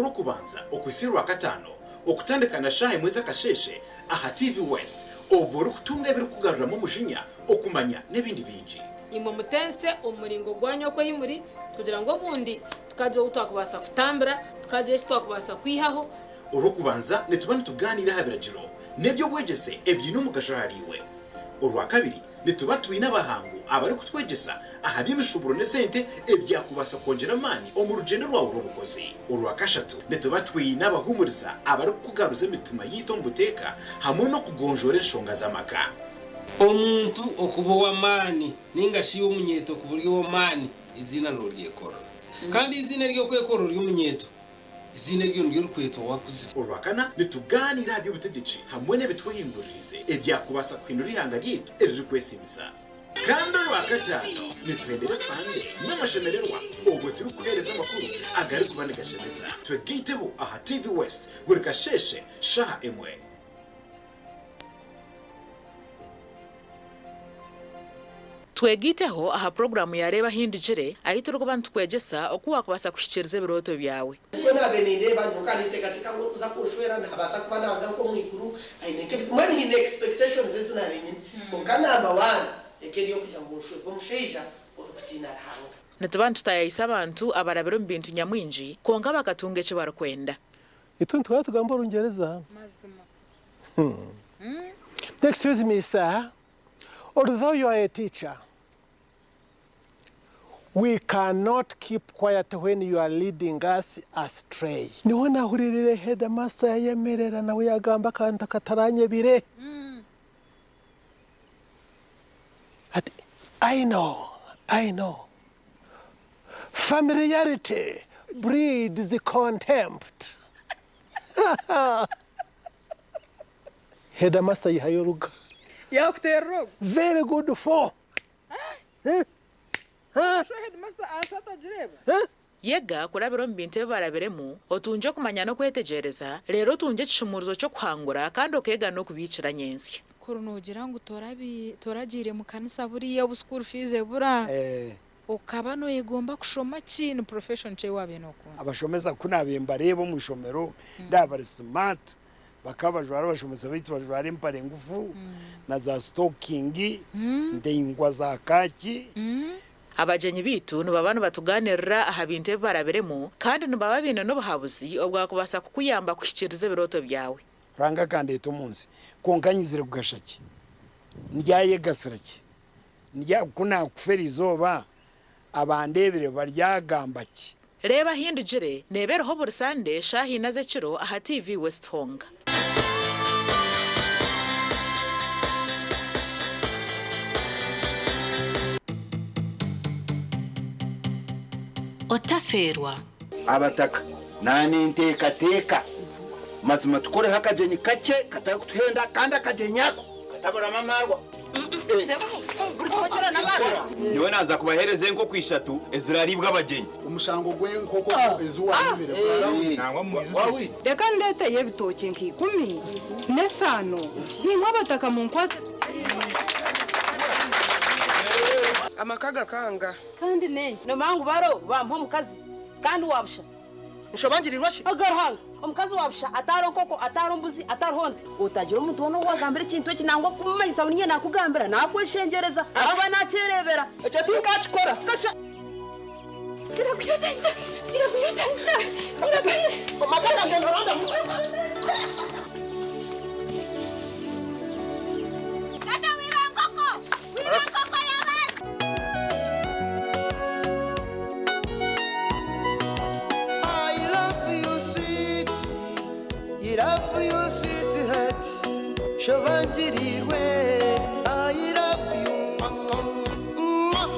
Orwokubanza okuhitsya Orwakataano okutandika na shaaha emwe z'akasheeshe aha TV West obwo orikutunga ebirikukugaruramu omujinya, okumanya n'ebindi bingi. Imwe mutense omu muringo gwanyu oku ahi muri, kugira ngu obundi tukagira ou twakubaasa kutambira, tukagira eki twakubaasa kwihaho. Orwokubanza nituba nitugaaniira aha biragiro n'eby'obwegyese ebiine omugasho ahariiwe. Orwakabiri nituba twine abahangu abarikutwegyesa aha by'emishuuburo n'esente ebyakubaasa kwongyera amaani omu rugyendo rwawe rw'obukozi. Orwakashatu nituba twine abahuumuriza abarikukugaruza emitima yaitu omu buteeka hamwe n'okugonjoora enshonga z'amaka. Omuntu okuba ow'amaani nainga shi iwe omunyeeto kuba ori ow'amaani, eiziina nooryekorera. Kandi eiziina ery'okwekorera ori omunyeeto, eiziina eryo niryo orikwetwa waakuzire. Orwakana, nitugaaniira aha by'obutegyeki hamwe n'ebitwehinguririize ebyakubaasa kuhindura eihanga ryaitu eririkwesiimisa. Kandi Orwakataano, nituhendera esande n'amashemererwa obwo turikuheereza amakuru agarikuba nigashemeza. Twegaiteho aha TV West buri kasheeshe shaaha emwe. Twegaiteho aha puroguraamu ya Reeba Ahi Ndigire ahu turikuba nitukwegyesa oku waakubaasa kuhikiiriza ebirooto byawe. Nikwo naabaire nindeeba nyowe nkaba ninteekateeka ngu orikuza kunshwera naabaasa kuba naaruga nk'omu iguru aine nk'ebi mbwenu nyine expectations ezi naabaire nyine kwonka number one eka eri ey'okugira ngu nshwerwe omushaija orikutiina Ruhanga. Nituba nitutaayaayisa abantu abarabire omu bintu nyamwingi kwonka bakatunga eki barikwenda. Itwe nituhora tugamba Orungyereza. Excuse me sir, although you are a teacher, we cannot keep quiet when you are leading us astray. Niho nahuriirire headmaster yayemerera nawe yagamba akantu akataranyebire ati I know, I know, familiarity breeds contempt. Headmaster yihayo oruga. Yakuterera ogwo. Very good for. Sho headmaster aasi atagireeba. Yega kurabira omu bintu ebi barabiremu, otungye okumanya n'okwetegyereza, reero otungye ekishumuurizo ky'okuhangura kandi okeega n'okubiikira nyentsya. Kuri noogira ngu toragiire mu kanisa buriya obu school fees ebura, Okaba noyegomba kushoma ki? Ni profession ki ei wabaire nokunda? Abashomesa ku naabaire mbareeba omu ishomero ndaaba bari smart, bakaba bajwara abashomesa baitu bajwara empare ngufu na za sitokingi ndaingwa za kaaki. Abagyenyi baitu nibaba nibatugaaniirira aha bintu ebi barabiremu kandi nibaba baine n'obuhabuzi obwakubaasa kukuyamba kuhikiiriza ebirooto byawe. Ruhanga akandeeta omu nsi, kwonka nyizire kugasha ki? Ndyayegasira ki? Ku naakufa eri izooba, abandeebire baryagamba ki? Reeba Ahindugire neeba eriho buri Sande shaaha ina z'ekiro aha TV West honka. Otafeerwa. Abataka, Naninteekateeka mazima tukoreho akagyenyi kakye katarikutuhenda kandi akagyenyi ako kataburamu amaarwa. Nyowe naaza kubaheereza enkoko ishatu eziraariibwe abagyenyi. Omushango gw'enkoko ezi waayibire gwarahwire. Reka ndeeteyo ebitookye nka ikumi n'esaano, naimwe abataka munkwatse tugire eki Amaka gakanga. Kandi n'enki? Noomanya ngu baro bampa omukazi kandi wa busha. Nshobangirirwa shi? Oga Ruhanga, omukazi wa busha atariho nkoko, atariho mbuzi, atariho nte. Otagira omuntu weena ou waagambira ekintu eki nangwa kumumanyisa ngu niinye naakugambira, naakweshengyereza ahakuba naakyereebera. Ekyo tinkaakikora. Kasha! Kirakwita, kirakwita, kirakwita. Amaka gangye noronda mu. Tata wiba nkoko! Wiba nkoko y'abandi! I love you sweet, I love you sweetheart, Shobangirirwe, I love you mwah.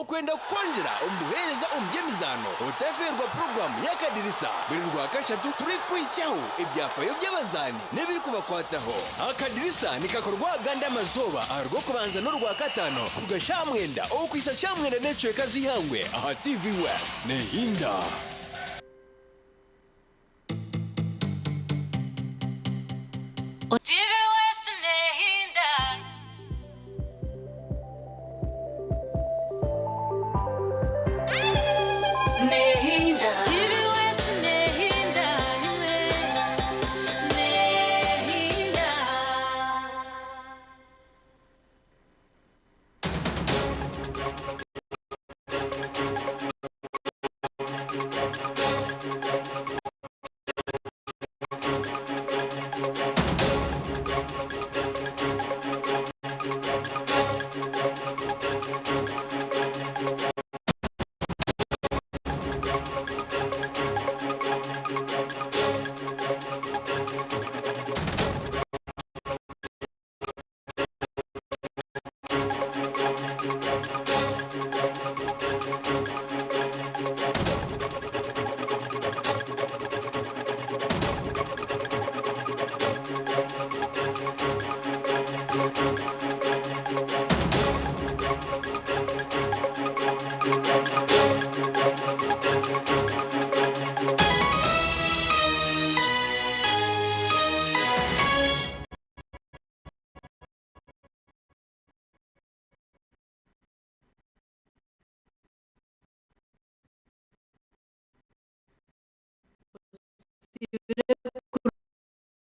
Okwenda kukwongyera omu buheereza omu by'emizaano, otafeerwa puroguraamu y'Akadirisa buri Rwakashatu turikukuhitsyaho ebyafaayo by'abazaani n'ebirikubakwataho. Akadirisa nikakorwa agandi amazooba aha Rwokubanza n'Orwakataano kuruga shaaha mwenda okuhitsya shaaha mwenda n'ekicweka z'eihangwe aha TV West. Nehinda. TV West nehinda. Nehinda. TV West nehinda imwe. Nehinda.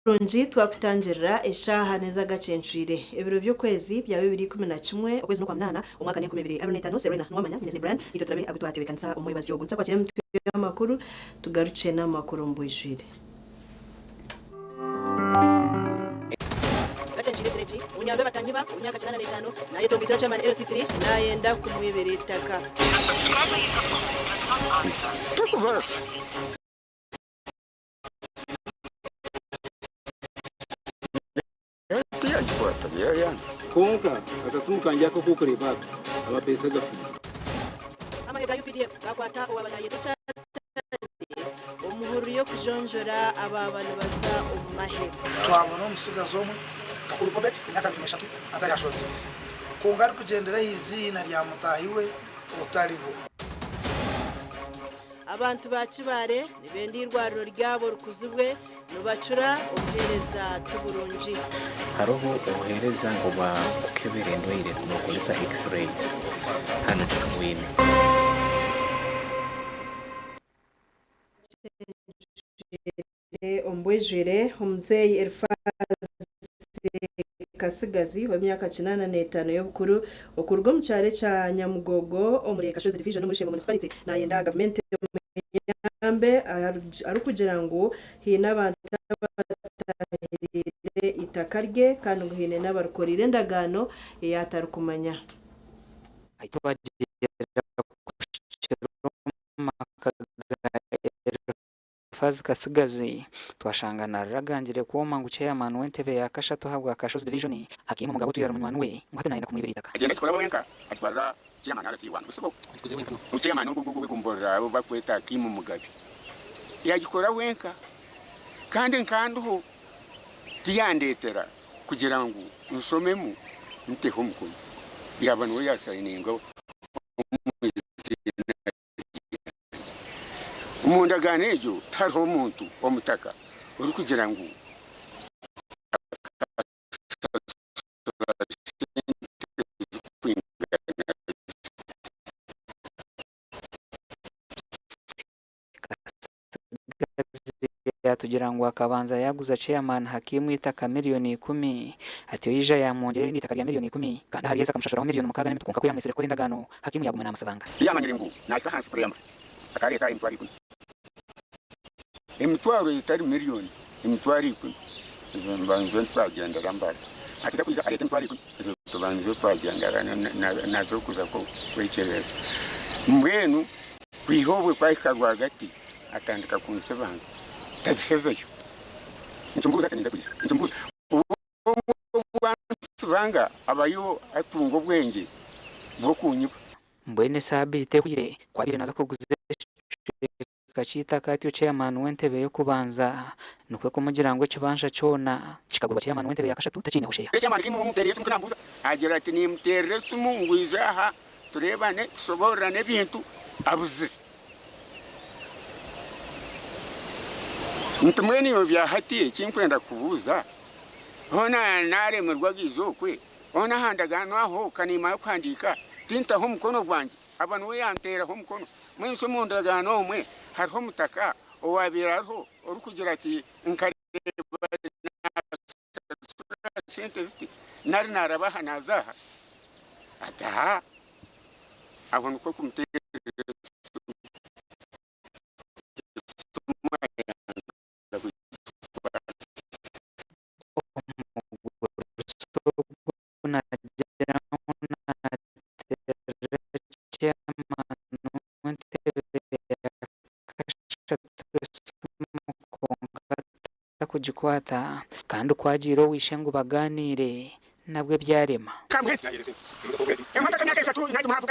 Kurungi twakutangirira eshaaha n'ez'agacencwire. Ebiro by'okwezi byaba biri 11 okwezi n'Okwamunaana omwaka n'enkumu 2025 Serena Nuwamanya nyine Zane Brian itwe turabe agu twatebeekanisa omu mwebazyo ogu. Nituza kwakira emitwe y'amakuru tugarukye n'amakuru omu bwijwire. Gacencwire ekiro eki, Munyambe Batanyiba ow'emyaka 85 naayetomboitera Chairman LC3 naayenda kumwibira eitaka. Tokubaasa. Tiyagikwata yayanga. Kwonka akasimu kangye aka oku orikureeba aka, amapeesa gafiire. Amahe ga UPDF gakwata owaaba nayeta ekyatare omu hururu y'okujonjora abaaba nibaza omu mahe. Twabona omutsigazi omwe, Kakuru Obed, emyaka 23, atari aha short list kwonka arikugyendera aha iziina rya mutaahi we otariho. Abantu ba Kibaale nibenda eirwariro ryabo rikuzibwe nibacura obuheereza tiburungi. Haroho obuheereza nk'obwa kukebera endwaire n'okozesa X-rays hanu titubwine. Omu bwijwire, omuzeeyi Elifaazi Kasigazi ow'emyaka 85 y'obukuru okuruga omu kyaro ekya Nyamugogo omuri Kashozi Division omuri Ishembo Municipality nayenda gavumenti emuyambe arikugira ngu haine abantu abatahiriire eitaka rye kandi ngu haine n'abarikoriire endagaano ei atarikumanya. Elifazi Katsigazi, twashanga narira agangire kwoma ngu chairman w'entebe ya kashatu ahabwa Kashozi Division, Hakiim Mugabe otwire ari munywani we ngu hati nayenda kumwibira eitaka. Agenda akikora wenka akitwarira chairman RC1 busibo chairman ogu ogu w'egomborora ou bakweta Hakiim Mugabe yagikora wenka kandi nkandiho tiyandetera kugira ngu nshomemu nteho omukono yaaba niwe yasayininga omu iziina Omu ndagaano egyo tihariho omuntu omutaka orikugira ngu akashashura sente zirikwingana ziti. Yatugira ngu akabanza yaguza chairman Hakim eitaka miriyoni ikumi, atyo yaija yamwongyera erindi itaka rya miriyoni ikumi kandi ahari ezi akamushashuraho miriyoni mukaaga n'emitwe kwonka kuyamwetsire kukora endagaano, Hakim yaguma namusibanga. Yamanyire ngu nahika ahansi kuremba, akareeta emitwaro ikumi. Emitwaro etari miriyoni, emitwaro ikumi. Ezo mbanze twagyendera mbara. Akiza kwija areeta emitwaro ikumi. Ezo tubanze twagyendera nazo kuza kwekyebeza. Mbwenu kwiha obwe kwahika rwagati atandika kunsibanga tazihezeyo. Nikyo mbuuza ati ninza kwija. Nikyo mbuuza obu ansibanga abayo atunga obwengye bw'okunyiba. Mbwenu esaabiiti ehweire ku abaire naaza kuguza ekicweka ky'eitaka atyo chairman w'entebe y'okubanza nikwo kumugira ngu ekibanja kyona kikagurwa chairman w'entebe ya kashatu takiineho sheya. Chairman Kim omuteerera esimu ku naamubuuza agira ati nimuteerera esimu ngu ija aha tureebane tushoboororane ebintu abuzire. Nti mbwenu iwe bya hati eki nkwenda kukubuuza hoona naaremerwa agaija okwe? Hoona aha ndagaano aho ka nimara kuhandiika, tintaho omukono gwangye, aba niwe yanteeraho omukono. Mbwenu shi omu ndagaano omwe hariho omutaka owaabaire ariho orikugira ati, Nkareeba naashashura sente ziti, nari naaraba aha naaza aha? Ati, Aa! Aho nikwo kumuteerera esimu, esimu ayanga kugikwata. Omugurusi ogu naagira ngu naateerera chairman w'entebe ya kashatu esimu kwonka takugikwata kandi ku agiire owa ishe ngu bagaaniire nabwe byarema.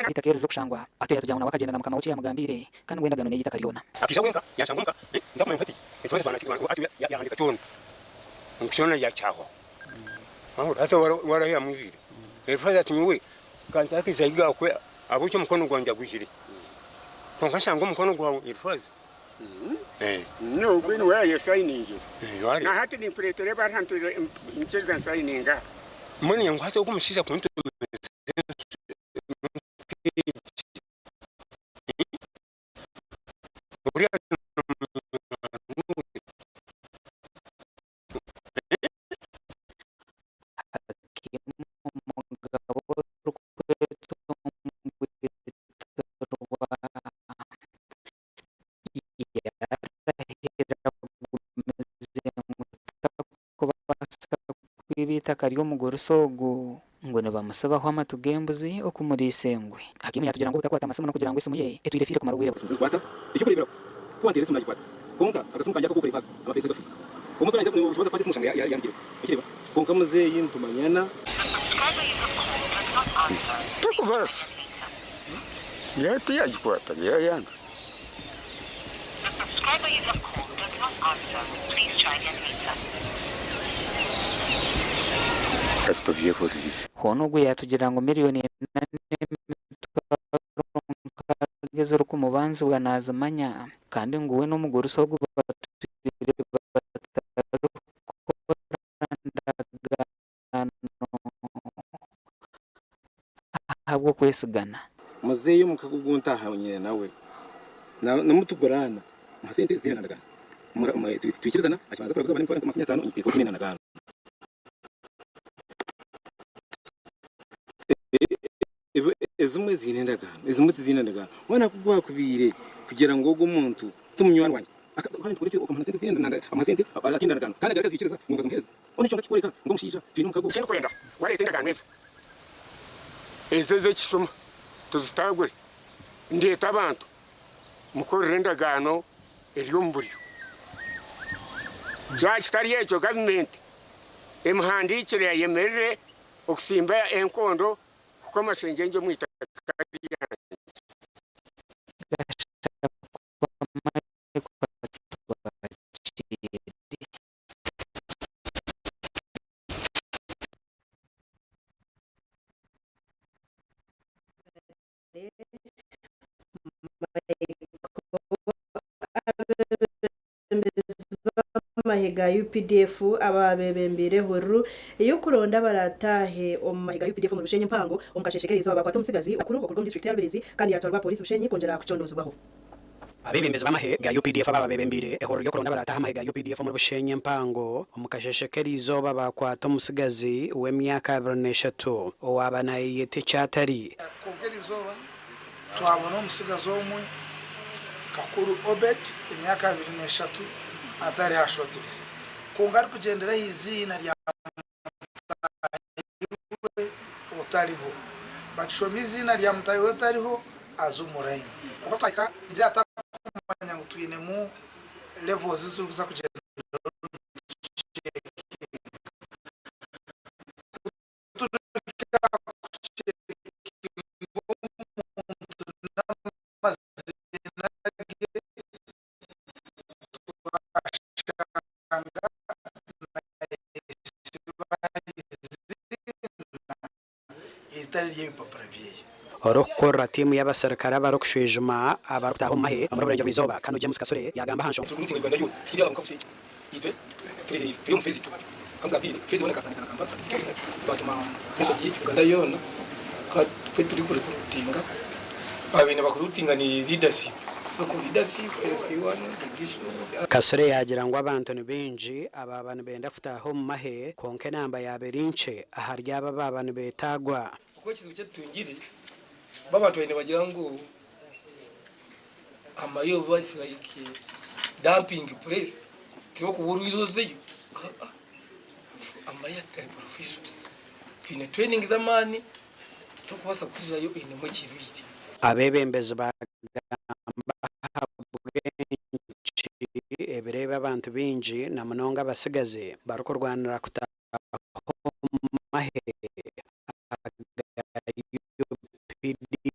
Eitaka eri ririkushangwa atyo yatugira ngu nawe akagyenda na mukama we eki yamugambiire kandi ngu endagaano n'ey'eitaka ryona. Akaija wenka yanshanga omuka ntakumanya ngu hati ekibanja atyo yahandiika kyona ngu kyona yakyahwaho. Hati warahi yamwizire Elifazi ati nyowe kantakize ahiga okwe ahabw'eki omukono gwangye agwihire kwonka nshanga omukono gwawe Elifazi. Ogwo niwe yayesayiningire. Na hati ninkureetera ebaruha nkyeza nsayininga aha. Mbwenu nyowe ngu hati ogu omushaija kuntumiza nk'egi, oriya ni munywani we. Hakimu Mugabo orikwetwa Omugwitirwa yarahira agumize ngu takubaasa kwiba eitaka ry'omugurusi ogu ngu nibamutsibaho amatu g'embuzi okumuriisa engwe. Hakimu yatugira ngu obutakwata masimu n'okugira ngu esimu ye etwire efiire kumara obwire. Eky'okureeberaho, ku wanteera esimu naagikwata, kwonka akasimu kangye ak'okureeba aka, amapeesa gafiire. Obumwe ku naaheza kubaasa kukwata esimu oshanga yaandigireho. Okireba? Kwonka muzeeyi nitumanyana. Tokubaasa. Nyowe tiyagikwata yayanga. Kasita obyehuririire. Hoona ogu yaatugira ngu miriyoni ena n'emitwaro nkaaga ezirikumubanzibwa naazimanya kandi ngu we n'omugurusi ogu batwire batarikukora ndagaano ahabw'okwesigana. Muzeeyi omukago ogu ntaaha nyine nawe nimutuguraana muha sente zitaine na ndagaano. Twikirizana akibanza kuraguza abone emitwaro 50 nyiteekaho etaine na ndagaano. Ezimwe ziine endagaano ezimwe tiziine ndagaano. Waaba nakuguhakubiire kugira ngu ogu omuntu ti munywani wangye okamuha sente ataine ndagaano kandi agaruke aziikiriza ngu nkazimuheereza. Hoona ekyo nikikworeka ngu omushaija twine omukago. Tindikwenda wareeta endagaano ezo. Ezo ez'ekishuma tuzitaagure. Ndeete abantu mukorere endagaano eri omu buryo. Kyaba kitari ekyo gavumenti emuhandiikire ayemerere okusimba enkondo kukoma shengyengye omu itaka ryangye. Gashakwa Michael Twakiire. Abeebembezi b'amahe ga updf abaabebembeire ehururu ey'okuronda abarataahe omu mahe ga updf omuri Bushenyi empango omu kasheeshe k'eriizooba baakwata omutsigazi okuru okuruga omu disiturikiti ya Rubirizi kandi yaatwarwa aha pooriisi Bushenyi kwongyera kucondoozibwaho. Abeebembezi b'amahe ga updf abaaba beebembeire ehururu y'okuronda abarataahe amahe ga updf omuri Bushenyi empango omu kasheeshe k'eriizooba baakwata omutsigazi w'emyaka 23 owaaba nayeyeta eki atari. Kwonka eriizooba Twabona omutsigazi omwe, Kakuru Obed, emyaka 23, atari aha shortlist kwonka arikugyendera aha iziina rya mutaahi we otariho. Bakishoma eiziina rya mutaahi we otariho aza omu layini. Kwonka twahika ningira atakumanya ngu twinemu levels ezi turikuza kugyenderaho nitucheckinga. y'ebipapura byeye. Orikukurira tiimu y'abaserukare abarikushwijuma abarikutaaha omu mahe omuri Burengyerwa-izooba, Kano James Kasule yaagamba aha nshonga. Kasule yaagira ngu abantu ni baingi abaaba nibenda kutaaha omu mahe kwonka enamba yaaba eri nkye ahari abo abaaba nibeetaagwa. Oku ekizibu kyetutungire, bo abantu baine nibagira ngu amahe oba it's like dumping place, tibakuba orwire ozeyo. Aa amahe gari professional, twine training z'amaani tokubaasa kuzayo oinemu ekirwaire. Abeebembezi baagamba ahabw'enki ebiro ebi abantu baingi na munonga abatsigazi barikurwanira kutaaha omu mahe aga UPDF.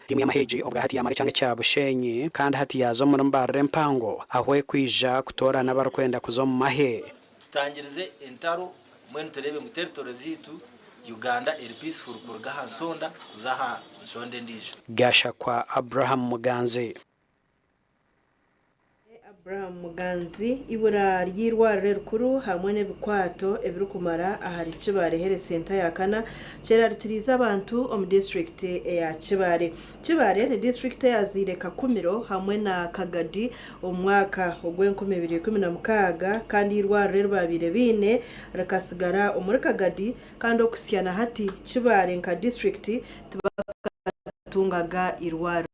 Tiimu y'amahe egi obwa hati yaamara ekyanga ekya Bushenyi kandi hati yaaza omuri Mbarara empango ahu erikwija kutoorana abarikwenda kuza omu mahe. Tutangirize entaro mbwenu tureebe ngu territory zaitu Uganda eri peaceful kuruga aha nsonda kuza aha nshonda endiijo. Gashakwa Abraham Muganzi. Abraham Muganzi, Ibura ry'eirwariro erikuru hamwe n'ebikwato ebirikumara ahari Kibaale Health Centre ya kana kyerarikiriize abantu omu disiturikiti eya Kibaale. Kibaale ni disiturikiti eyazaire Kakumiro hamwe na Kagadi omu mwaka ogw'enkumiibiri ikumi na mukaaga kandi eirwariro eri baabaire baine rikasigara omuri Kagadi kandi okuhitsya na hati Kibaale nka disiturikiti tibakatungaga eirwariro.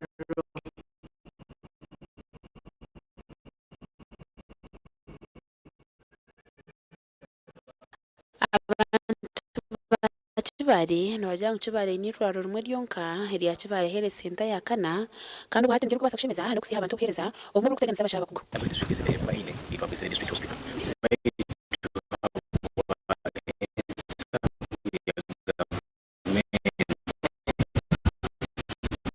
Abantu ba Kibaale nibagira ngu Kibaale eine eirwariro rimwe ryonka erya Kibaale Health Centre ya kana kandi obwo hati niryo ririkubaasa kushemeza n'okusiiha abantu obuheereza obumwe oburikuteganisa abashaho abakugu.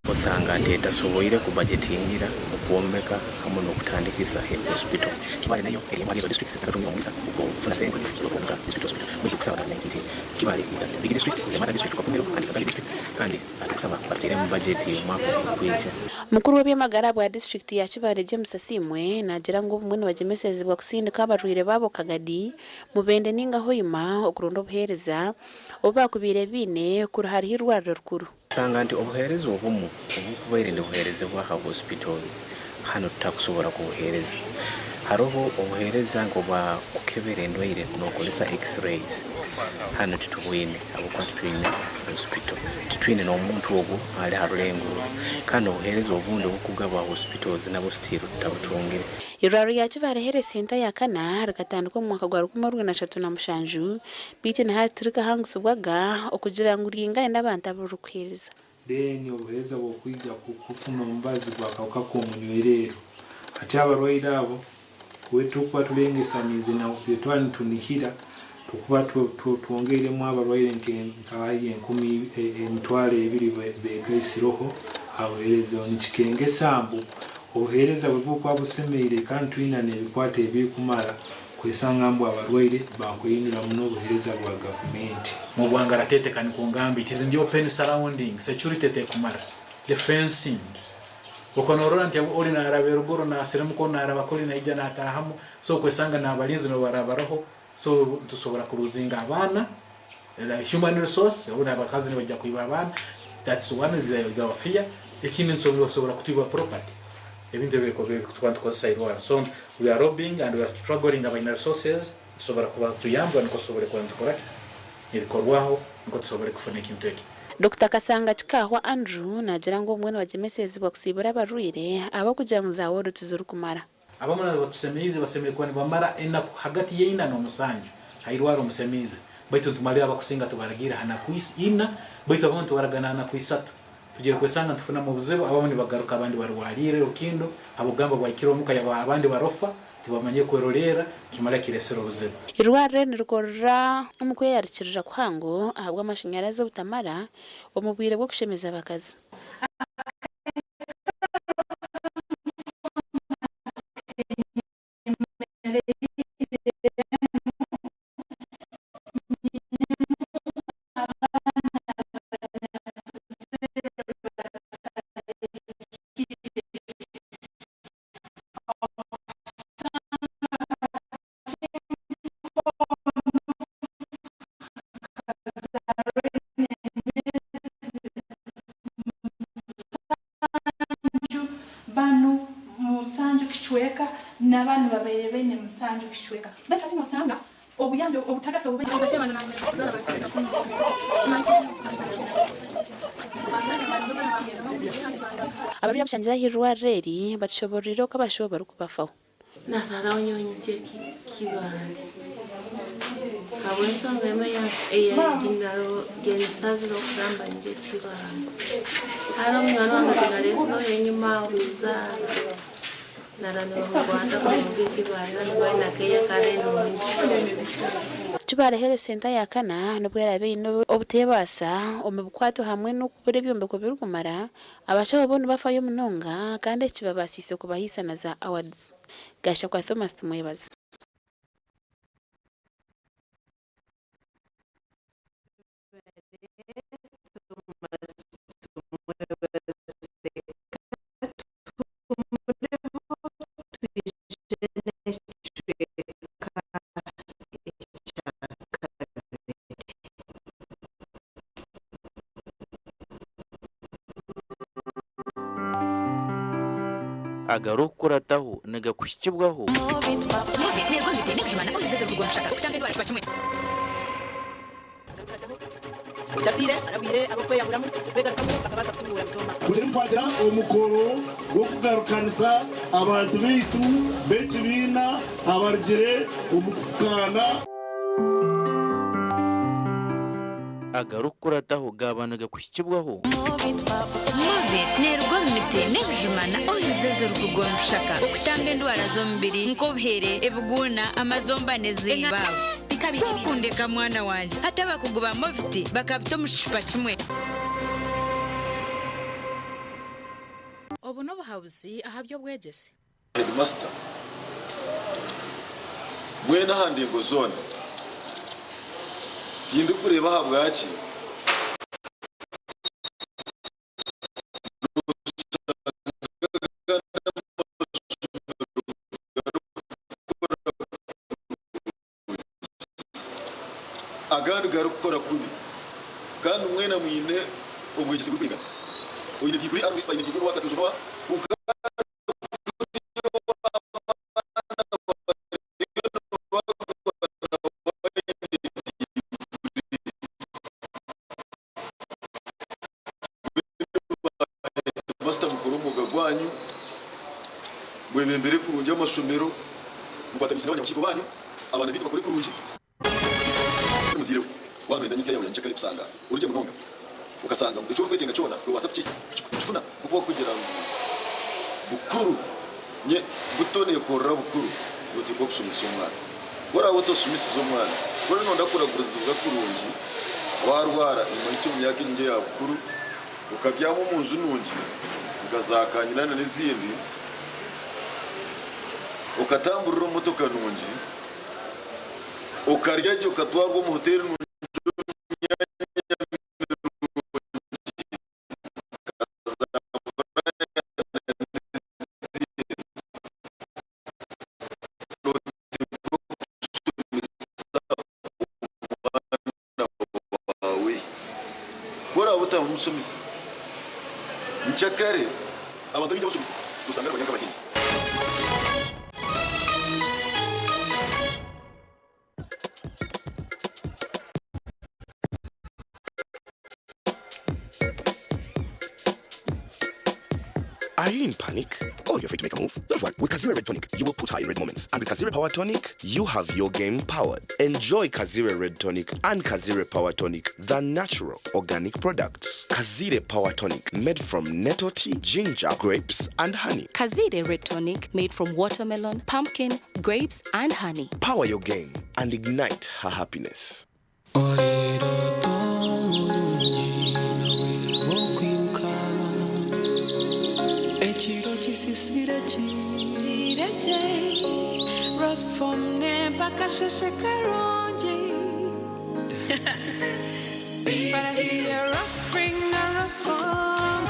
Osanga nti etasoboire kubajetingira okwombeka hamu n'okutandikisa hospital. Kibaale nayo eri emwe ahari ezo districts ezitakatungira omugisa ogw'okufuna sente z'okwombeka district hospital. Beitu tukusaba gavumenti nti Kibaale is a big district, is a mother district to Kakumiro and Kagadi districts kandi tukusaba batuteeremu bajeti omwaka ogukwija. Mukuru w'eby'amagara bwa disiturikiti ya Kibaale James Asiimwe naagira ngu obumwe nibagyemeserezibwa kusindika abarwaire baabo Kagadi, Mubende ninga Hoima okuronda obuheereza obu baakubaire baine kuri hariho eirwariro rikuru. Osanga nti obuheereza obumu obukubaire nibuheerezebwa aha hospitals hanu tutakusobora kubuheereza. Haroho obuheereza nk'obwa kukebera endwaire nokozesa x-rays hanu titubwine habwokuba titwine hospital. Titwine n'omuntu ogu ali ha rulengo oru kandi obuheereza obundi obukugabwa hospitals nabwo still tutabutungire. Eirwariro rya Kibaale Health Centre ya kana rikatandikwa omu mwaka gwa 1937 Beitu na hati tirikahangisibwaga okugira ngu ryingane n'abantu abu ririkuheereza. Then obuheereza bw'okwija kufuna omubazi gw'akahuka k'omunywereero. Hati abarwaire abo obu tukuba tulengesaniize na twaba nitunihira tukuba twongeiremu abarwaire nka haihi 2000 begaisireho aha buheereza. Nikikengesa mbu obuheereza bwe bukuba busemeire kandi twina n'ebikwato ebirikumara kwesanga mbu abarwaire bakweyunira muno obuheereza bwa gavumenti. Mu bwangaratete kanikungambe it is in the open surrounding, security tekumara, the fencing okwo norora nti ori naraba eruguru nasirimuka ori naraba kuri naija natahamu, so okwesanga nabarinzi nibarabaraho, so nitusobora kuruzinga abaana, the human resource, obu abakazi nibaija kwiba abaana, that's one is our fear. Ekindi nitusobora kutwiba property, ebintu ebi tukuba nitukozesa irwaro. So we are lobbying and we are struggling abaina resources tusobora kuba tuyambwa niko tusobore kuba nitukora ki ebikorwaho niko tusobore kufuna ekintu eki. Dokita Kasanga Kikahwa Andrew naagira ngu obumwe nibagyemeserezibwa kusiibura abarwaire ahabw'okugira ngu za woodi tizirikumara. Abamwe nabo batusemeize basemereire kuba nibamara enaku hagati y'eina n'omusanju. Hairwara omusemiize baitu ntumalira abakusinga tubaragiire ha naku ina, baitu abamu ntubaragana ha naku isatu. Tugiire kwesanga ntufunamu obuzibu, abamu nibagaruka abandi barwaliire Rukindo, habw'okugamba bwahikire omuka yaba abandi barofa, tibamanyire kwerolerra, kimara kiresere obuzibu. Eirwariro eri nirikorera omu kweyarikirira kuhango ahabw'amashanyarazi obutamara omu bwire bw'okushemeza abakazi. Banu musanju kicweka nabanu babaire baine musanju kicweka. Baitu hati nosanga obuyambi obutagasa obu. Abarwaire abashangire ah'eirwariro eri batushoboororeire oku abashaho barikubafaho. Nasaraho nyowe nyije Kibaale habw'ensonga emwe eyansazire okugamba nyije Kibaale. Hariho munywani wange tinaresireho enyima aho kuzaara nara nibamukwata kuruga Kibaale nari aine aka kare nungi. Kibaale Health Centre ya kana nibwo eraabe eine obuteebaasa omu bikwato hamwe n'okubura ebyombeko birikumara, abashaho bo nibafayo munonga kandi eki kibabaasiise kubahaisa na za awards. Gashakwa Thomas Tumwebaze. Agarikukurataho nigakuhikibwaho. Turi omukoro gw'okugarukanisa abantu baitu b'ekibiina abarugire omu kufukaana. Agarikukurataho gaaba nigakuhikibwaho. Movit neeruga omu miti n'ebijuma na oils ezirikuruga omu bishaka okutamba endwara z'omubiri nk'obuhere, ebiguuna, amazomba n'eziiba. Kukundeka mwana wangye hati abakugu ba Movit bakabita omu kicupa kimwe. Obu n'obuhabuzi aha by'obwegyese. Headmaster mwena aha ndingo zoona tindikureeba ahabwaki agandi garikukora kubi kandi mwena mwine obwegyese burikwingana oine diguri ari oine diguri owakatuuzo nowa kwonka Headmaster mukore omwoga gwanyu mwebembere kurungi amashomero mukwatanise n'abanyabukiiko banyu abaana baitu bakore kurungi. Muzaire we waaba noyenda nyentsya yaawe ya nkyekare kusanga origye munonga okasanga ngu eki orikwetenga kyona noobaasa kukifuna nk'oku barikugira ngu bukuru nye buto neekorera bukuru nooteekwa kushomesa omwana. Ku oraabe otashomesize omwana ku oriyo nooyenda kuragurizibwa kurungi waarwara nimanyisa omu myaka egi eya bukuru okabyama omu nju nungi nka za kanyina na n'ezindi okatamburira omu motoka nungi okarya gye okatwarwa omu hoteeri nungi omu myanya mirungi nka za Buraya n'ezindi nooteekwa kushomesa omwana waawe. Ku oraabe otamushomesize nkyakare abantu abaingi abu oshomesize noshanga nibari nk'abahingi. Are you in panic? Or you're afraid to make a move? Don't worry. With Kazire Red Tonic, you will put her in red moments. And with Kazire Power Tonic, you have your game powered. Enjoy Kazire Red Tonic and Kazire Power Tonic, the natural organic products. Kazire Power Tonic, made from nettle tea, ginger, grapes, and honey. Kazire Red Tonic made from watermelon, pumpkin, grapes, and honey. Power your game and ignite her happiness. Ekiro kisisire kireje Rosfom mpaka sheshe karungi But I hear Rospring na Rosfom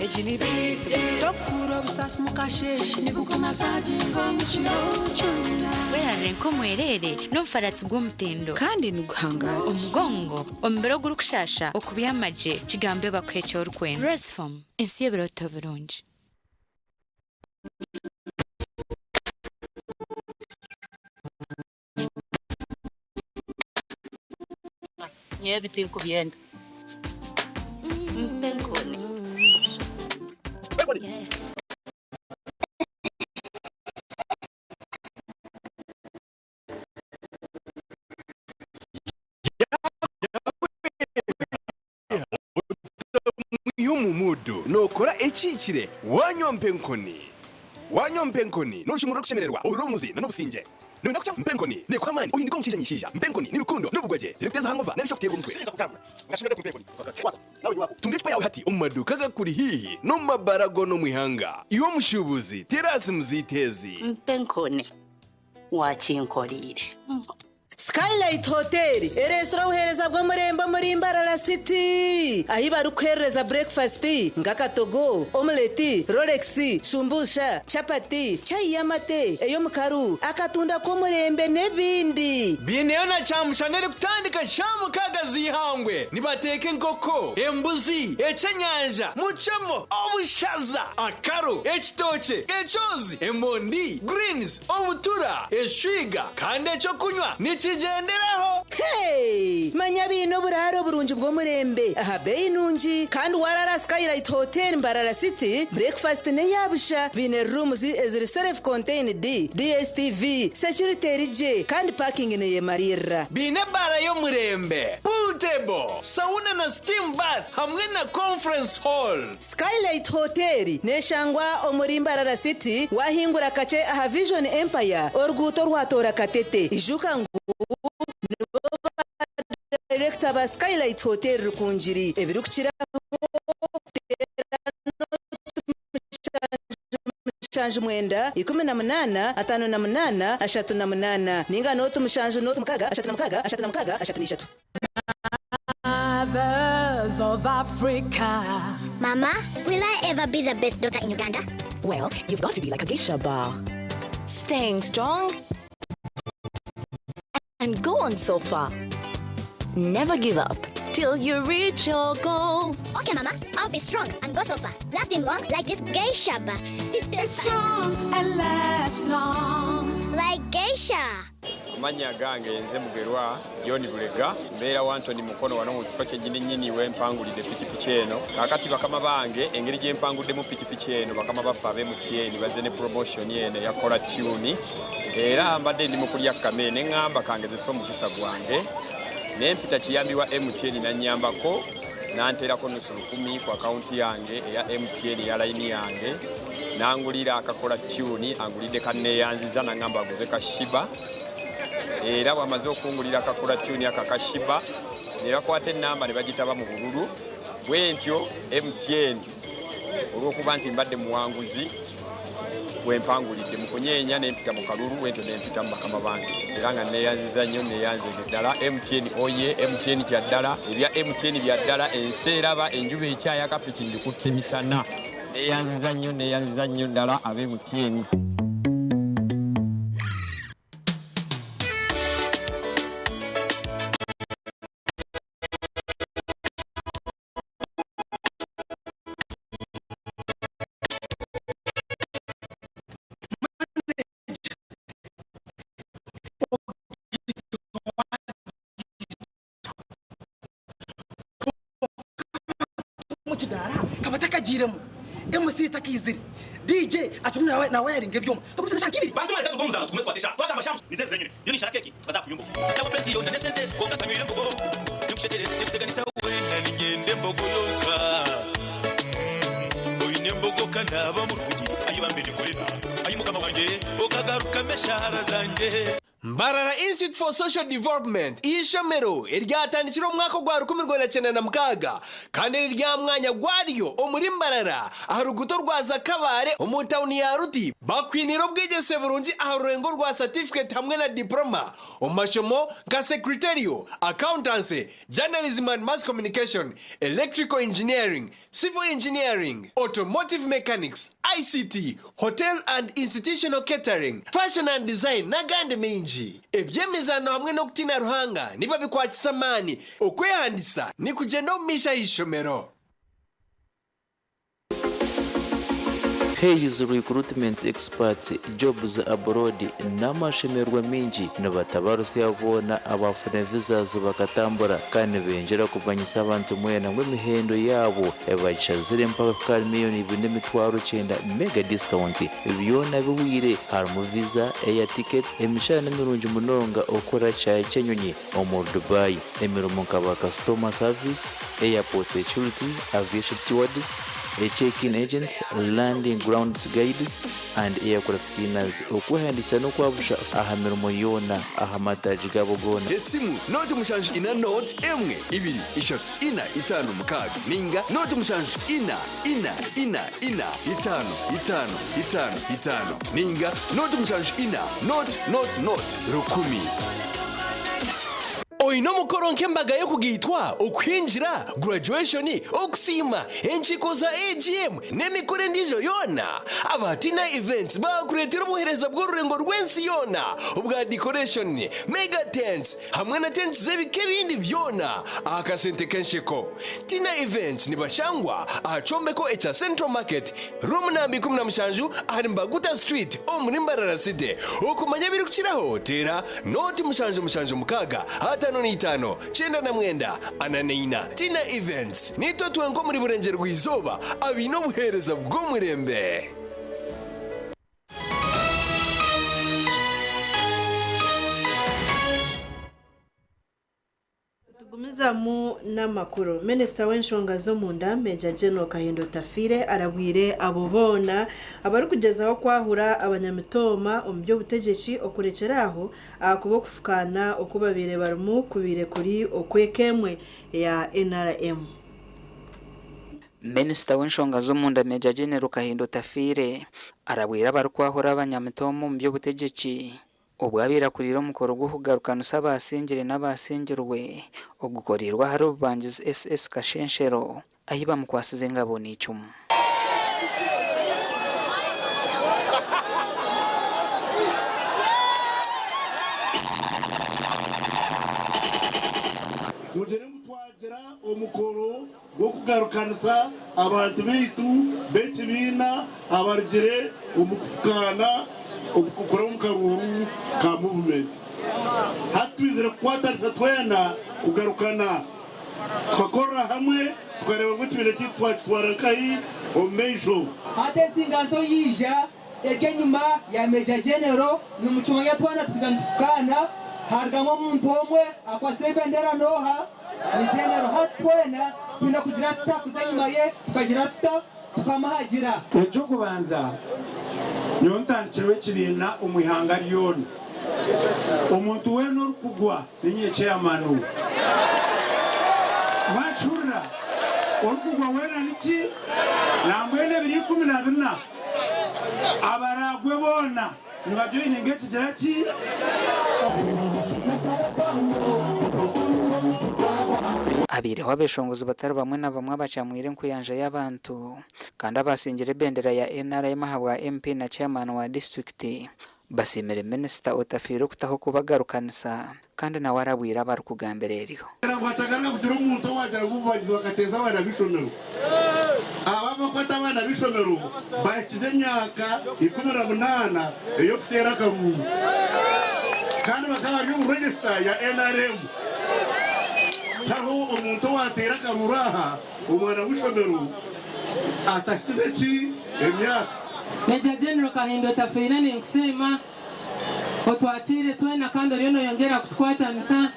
Ejini biti Tokura obusasi mukasheshe nikukumasaginga omukiro kyona Werarire nk'omwerere n'omufaratsi gw'omutindo kandi niguhangara omugongo omubiri ogurikushasha okubyamagye kigambe bakuha eki orikwenda Rosfom ensi y'ebiroto birungi. Nyowe tinkubyenda mpe enkoni. Y'omumudu nokora ekikire wanywa mpenkoni wanywa mpenkoni noshimura kushemererwa urumuzi na nobusinge nonda kucha mpenkoni nekwamani oyindika omushisha nyishisha mpenkoni ni rukundo n'obugwaje terikuteza hangova narisho kuteerwa omutwe tunga ecupa yawe hati omu maduuka gakuri hihi n'omu mabara goona omu ihanga iwe omushuubuzi terasi muziteezi Mpe enkoni wakinkoriire. Skylight Hotel eresire obuheereza bw'omurembe omuri Mbarara City ahi barikuherereza breakfast nk'akatogo, omeleti, rolex, shumbusha, chapati, chai y'amate, ey'omukaru, akatunda k'omurembe n'ebindi. Biineyo na kyamushana erikutandika sha 6 z'ihangwe nibateeka enkoko, embuzi, ekyenyanja, mucemo, obushaza, akaro, ekitookye, ekyozi, emondi, greens, obutura, eshwiga kandi ekyokunywa nikigyenderaho. Hey! Manya biine oburaro oburungi bw'omurembe aha beeyi nungi kandi warara Skylight Hotel Mbarara City breakfast n'eyabusha biine rooms eziri self contained DSTV security erigye kandi parking neyemarira. Biine ebara y'omurembe, pool table, sauna na steam bath hamwe na conference hall. Skylight Hotel neshangwa omuri Mbarara City wahingura kakye aha Vision Empire oruguuto rwatora Katete ijuka ngu nibo director ba Skylight Hotel Rukungiri ebirikukiraho 79 18 58 38 ninga noti 7 noti 6 36 36 33. Mothers of Africa. Mama, will I ever be the best daughter in Uganda? Well, you've got to be like a geisha bar. Staying strong and go on so far. Never give up till you reach your goal. Okay, Mama, I'll be strong and go so far. Lasting long like this geisha bar. It's strong and lasts long. Like geisha. Amannya gange nze Mugerwa John Bulega, mbeera wa Antony Mukono wano mu kifo kyennyini nnyini we mpangulidde pikipiki eno. Kaakati bakama bange engeri gye mpanguddemu pikipiki eno bakama baffe ab'e MTN bazze ne promotion eno eya Kola Tune era mbadde ndi mu kulya kkame ne ŋŋamba kangezese omukisa gwange ne mpita kiyambi wa MTN n'annyambako n'anteerako nusu lukumi ku akawunti yange eya MTN eya layini yange n'angulira akakola tune angulidde kanneeyanziza n'aŋŋamba aguze ka Shiba era bw'amaze okungulira akakola tune ako aka Shiba ne bakwata ennamba ne bagitaba mu bululu bwe ntyo MTN olw'okuba nti mbadde muwanguzi wempangulidde mu kunyeenya ne mpita mu kalulu bwentyo ne mpita mu bakama bange era nga neeyanziza nnyo neeyanzeege ddala MTN oye MTN kya ddala ebya MTN bya ddala ensi eraba enjuba ekyayaka piki ndikutte misana neeyanziza nnyo neeyanziza nnyo ddala ab'e MTN. Mukidara kaba takagiiremu. MC takaizire DJ akirimu nawayaringa ebyoma tukubuza eshaaha nk'ibiri. Bantu bari tatuga omuzano tugume tukwate eshaaha twagamba shaaha nize nze nyine yo ninshara keeki tukaza kunywa embogo. Tabo pesi yona nesente konka tanywire embogo nikushekere nikuteganisa wena ninyenda embogo yonka oyine embogo kanaba murungi ayibambe nikorera ayi mukama wanje okagaruka meshahara zanje. Mbarara Institute for Social Development ishomero eryatandikire omu mwaka gwa 1996 kandi eri rya mwanya gwaryo omuri Mbarara aha ruguuto rwa Zakabare omu tawuni ya Ruti. Bakwinire obwegyese burungi aha rurengo rwa certificate hamwe na diploma omu mashomo nka secretarial, accountancy, journalism and mass communication, electrical engineering, civil engineering, automotive mechanics, ICT, hotel and institutional catering, fashion and design n'agandi maingi. Eby'emizaano hamwe n'okutiina Ruhanga nibabikwatisa amaani. Okwehandiisa nikugyenda omu maisho aha ishomero. Hays Recruitment Experts Jobs Abroad n'amashemererwa maingi nibatabarusya boona abaafuna visas bakatambura kandi nibengyera kumanyisa abantu mwena ngu emihendo yaabo ebagishazire mpaka kuhika ahari miriyoni ibiri n'emitwaro kyenda mega discount. Byona bihwire harimu visa, air ticket, emishahara nimirungi munonga okukora kishaayi ky'enyonyi omuri Dubai, emirimo nka ba customer service, airport security, aviation stewards, check-in agents, landing grounds guides and aircraft cleaners. Okwehandiikisa n'okwabusha aha mirimo yoona aha mataagi gaabo goona. Esimu noti 7 4 noti 1 2 3 4 5 6 ninga noti 7 4 4 4 4 5 5 5 5 ninga noti 7 4 noti noti noti 1000. Oine omukoro nk'embaga y'okugaitwa, okuhingira, graduation, okusiima, enkiiko za AGM n'emikoro endiijo yoona? Aba Tina Events baakureetera obuheereza bw'orurengo rw'ensi yoona obwa decoration, mega tents hamwe na tents z'ebika ebindi byona aha kasente k'ensheko. Tina Events nibashangwa aha kyombeko ekya Central Market, room namba 17 ahari Mbaguta Street omuri Mbarara City. Okumanya ebirikukiraho teera noti 7 7 6 55 99 44. Tina Events, niitwe twenka omuri Burengyerwa-izooba abaine obuheereza bw'omurembe. Tugumizamu n'amakuru. Minisita w'enshonga z'omunda Major General Kahinda Otafiire arabwire abo boona abarikugyezaho kwahura abanyamitooma omu by'obutegyeki okurekyera aho ahakuba okufukaana oku babaire barimu kubaire kuri okw'eka emwe eya NRM. Minisita w'enshonga z'omunda Major General Kahinda Otafiire arabwire abarikwahura abanyamitooma omu by'obutegyeki obu abaire akuriire omukoro gw'okugarukanisa abasingire n'abasingirwe ogukoreirwe ahari Bubangizi SS Kashenshero ahi bamukwasize engabo n'icumu. Mugire ngu twagira omukoro gw'okugarukanisa abantu baitu b'ekibiina abarugire omu kufukaana kuraba omu karuuru ka muvumenti. Hati twizire kukwatanisa twena kugarukana tukakorera hamwe tukareeba ngu ekibiina kyaitu twakitwara nkahi omu maisho. Hati ensinganto yaija eri enyima ya Major General nimukimanya twena twija nitufukaana harugamu omuntu omwe akwatsire ebendera n'oha? Ni General. Hati twena twine kugira tuta? Kuza enyima ye tukagira tuta? Tukamuhagira. Eky'okubanza, nyowe ntandikirweho ekibiina omu ihanga ryona. Omuntu weena orikugwa niinye chairman we. Mwakihurira? Orikugwa weena niki? Nambwenu ebiro 14 abaraagwe boona nibajoininga ekigira ki? Habaireho abeshongozi batari bamwe na bamwe abakyamwire enkuyanja y'abantu kandi abasingire ebendera ya NRM ahabwa MP na Chairman wa disiturikiti basiimire Minisita Otafiire okutaho kubagarukanisa kandi nawe arabwire abarikugambira eryo. Kugira ngu hatagaruka kugira omuntu owaagira ngu obubagizi bakateeza abaana b'eishomero. Aba abakwata abaana b'eishomero bahikize emyaka 18 ey'okuteera akaruuru kandi bakaba bari omu regisita ya nrm. Tihariho omuntu owaateera akaruuru aha omwana w'eishomero Atahikize ki? Emyaka. Major General Kahinda Otafiire ninkusiima otwakiire twena kandi oriyo noyongyera kutukwatanisa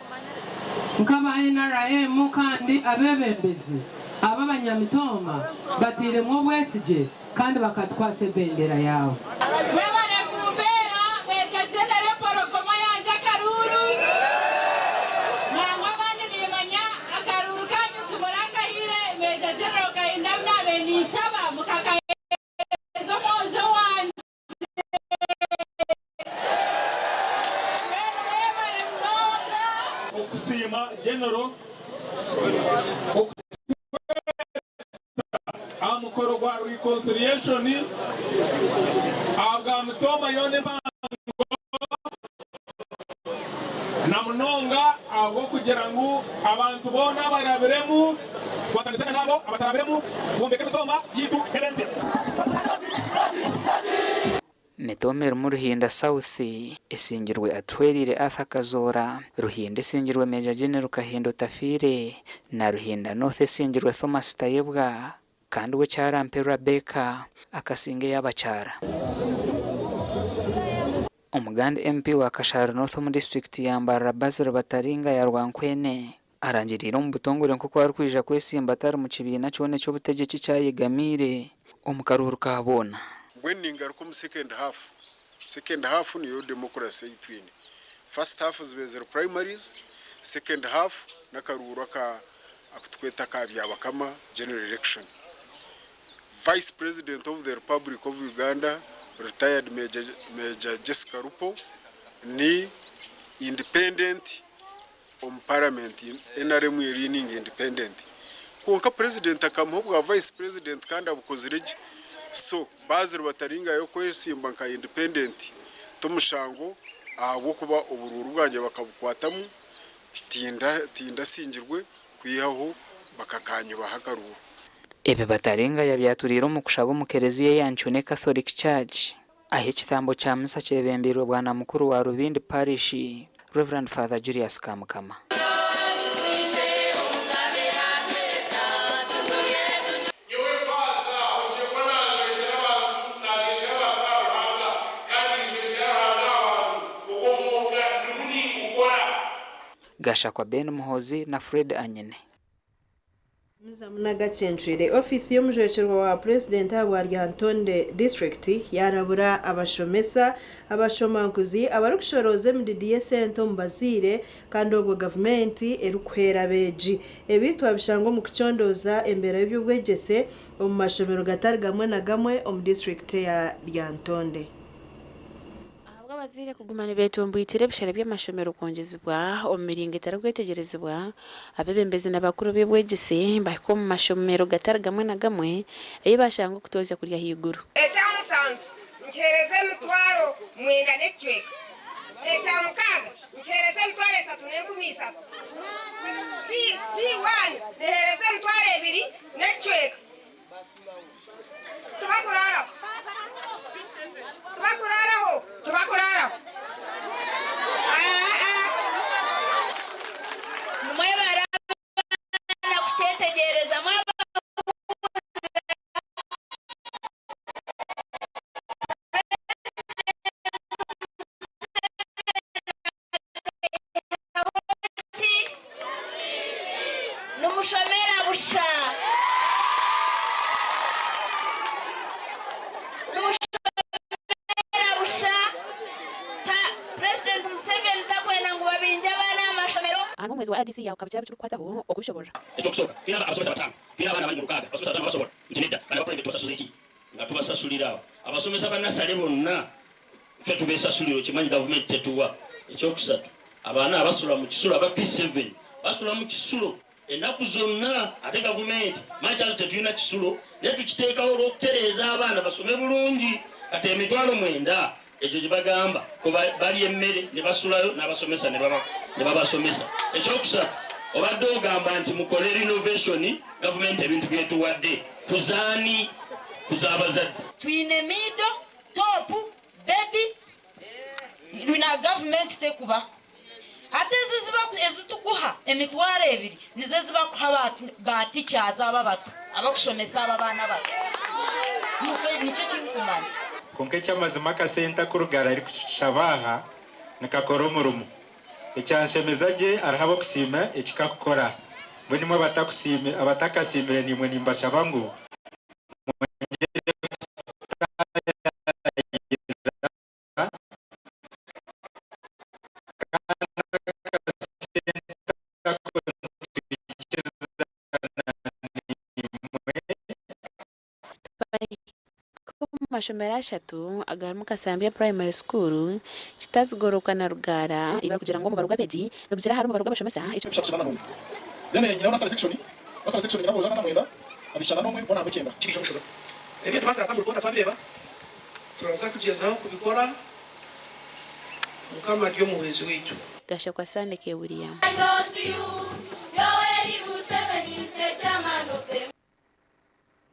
nk'aba NRM kandi abeebembezi aba abanyamitooma batairemu obwesigye kandi bakatukwatsa ebendera yaawe. Mwebare kumpeera Major General Empologoma yangye akaruuru. Nangwa abandi nimanya akaruuru kanyu timurakahaire Major General Kahinda abu naabaire ninshaba mukakaheereza omwojo wangye. Mbwenu mwebare munonga. Okusiima General okutweta aha mukoro gwa reconciliation ahabwa mitooma yoona empango na munonga ahabw'okugira ngu abantu boona abarabiremu tukwatanise n'abo abatarabiremu kwombeka emitooma yaitu nk'ebensya. Mitooma erimu Ruhinda South esingirwe Atuhwereire Arthur Kazoora, Ruhinda esingirwe Major General Kahinda Otafiire na Ruhinda North esingirwe Thomas Tayebwa kandi we Kyarampe Rabecca akasinga ey'abakyara. Omuganda MP wa Kashaari North omu disiturikiti ya Mbarara Basil Bataringa ya Rwankwene arangiriire omu butongore nk'oku arikwija kwesimba atari mu kibiina kyona eky'obutegyeki eki ayegamiire omu karuuru ka boona. Mbwenu ningaruka omu second half. Second half niyo democracy ei twine. First half zibaire ziri primaries, second half n'akaruuru aka aku tukweta aka Byabakama general election. Vice President of the Republic of Uganda retired Major, Major Jessica Rupo ni independent omu parliament nrm leaning independent kwonka president akamuha obwa vice president kandi abukozire gye so Basil Bataringayo kwesimba nka independent tomushango ahabwokuba oburuuru bwangye bakabukwatamu tindasingirwe kwihaho bakakanyibaho akaruuru. Ebi Bataringaya byaturiire omu kushaba omu kereziya eya Nchune Catholic Church ahi ekitambo kya misa kyebembeirwe Bwana Mukuru wa Rubindi Parish, Rev. Father Julius Kamukama. Nyowe Faaza, oshekwa naajwekyera abantu, naajwekyera abantu ba Ruhanga, kandi njwekyera Ruhanga aha bantu. Ogwo mwooga nigwo ningukora. Gashakwa Ben Muhoozi na Fred Anyine. Munagacencwire, Ofiisi y'omujwekyerwa wa Purezidenti ahabwa Lyantonde disiturikiti yarabura abashomesa abashomankuzi abarikushorooza emididi y'esente omu bazaire kandi obwo gavumenti erikuhwera abeegi. Ebi twabishanga omu kucondooza embeera y'eby'obwegyese omu mashomero gatari gamwe na gamwe omu disiturikiti eya Lyantonde. Ahabw'abazaire kuguma nibeetomboitera ebishare by'amashomero kwongyezibwa omu miringo etarikwetegyerezibwa, abeebembezi na bakuru b'eby'obwegyese bahika omu mashomero gatari gamwe na gamwe ei bashanga okutoozya kuri ahaiguru. Ekya musanju nkiheereza emitwaro mwenda n'ekicweka. Ekya mukaaga nkiheereza emitwaro esatu n'enkumi ishatu. P1 neheereza emitwaro ebiri n'ekicweka. Tibakuraaraho. Tibakuraaraho. Tibakuraaraho. Mwebare abaana kukyetegyereza mwaba Ki? Nimushomera busha. Nimushomera busha. Ta, President Museveni takwenda ngu babingye abaana aha mashomero. Aha n'omwezi wa RDC yawe kaba kyaba ekirikukwataho okubishoborora. Ekyokusooka, twine abasomesa bataano, twine abaana bari mu rukaaga, abasomesa bataano babasobola? Nti nedda, bano aba private tubasasuza ki? Nga tubasasulira awo. Abasomesa ba nasale bonna Ffe tubesasulira okimanyi gavumenti tetuwa. Ekyokusatu abaana abasula mu kisulo aba P7 basula mu kisulo enaku zonna ate gavumenti much as tetulina kisulo naye tukiteekawo olwokutereeza abaana basome bulungi kati emitwalo mwenda egyo gyebagamba kuba balya emmere nebasulayo nabasomesa nebabasomesa. Ekyokusatu obadde ogamba nti mukole renovation gavumenti ebintu byetuwadde kuzaani kuzabazadde. Twine mido Top, baby, na gavumenti tekubaha. Hati ezi ezitukuha emitwaro ebiri nizo ezibakuha ba teachers aba abato abakushomesa aba abaana abato. Nikyo kinkumanya. Kwonka eky'amazima akasente aku Rugara arikushaba aha nikakora omurimo. Ekyanshemeza gye hariho ab'okusiima eki kakukora. Mbwenu imwe abatakasiimire naimwe nimbashaba ngu mwongyere kutaayaayira kandi akasente ako nitwikirizana naimwe. Twahika omu mashomero ashatu agarimu Kasambya Primary School, Kitazigoroka na Rugara ei barikugira ngu omubaro gw'abeegi nigugira ahari omubaro gw'abashomesa. Gashakwa Sunday Kewilliam.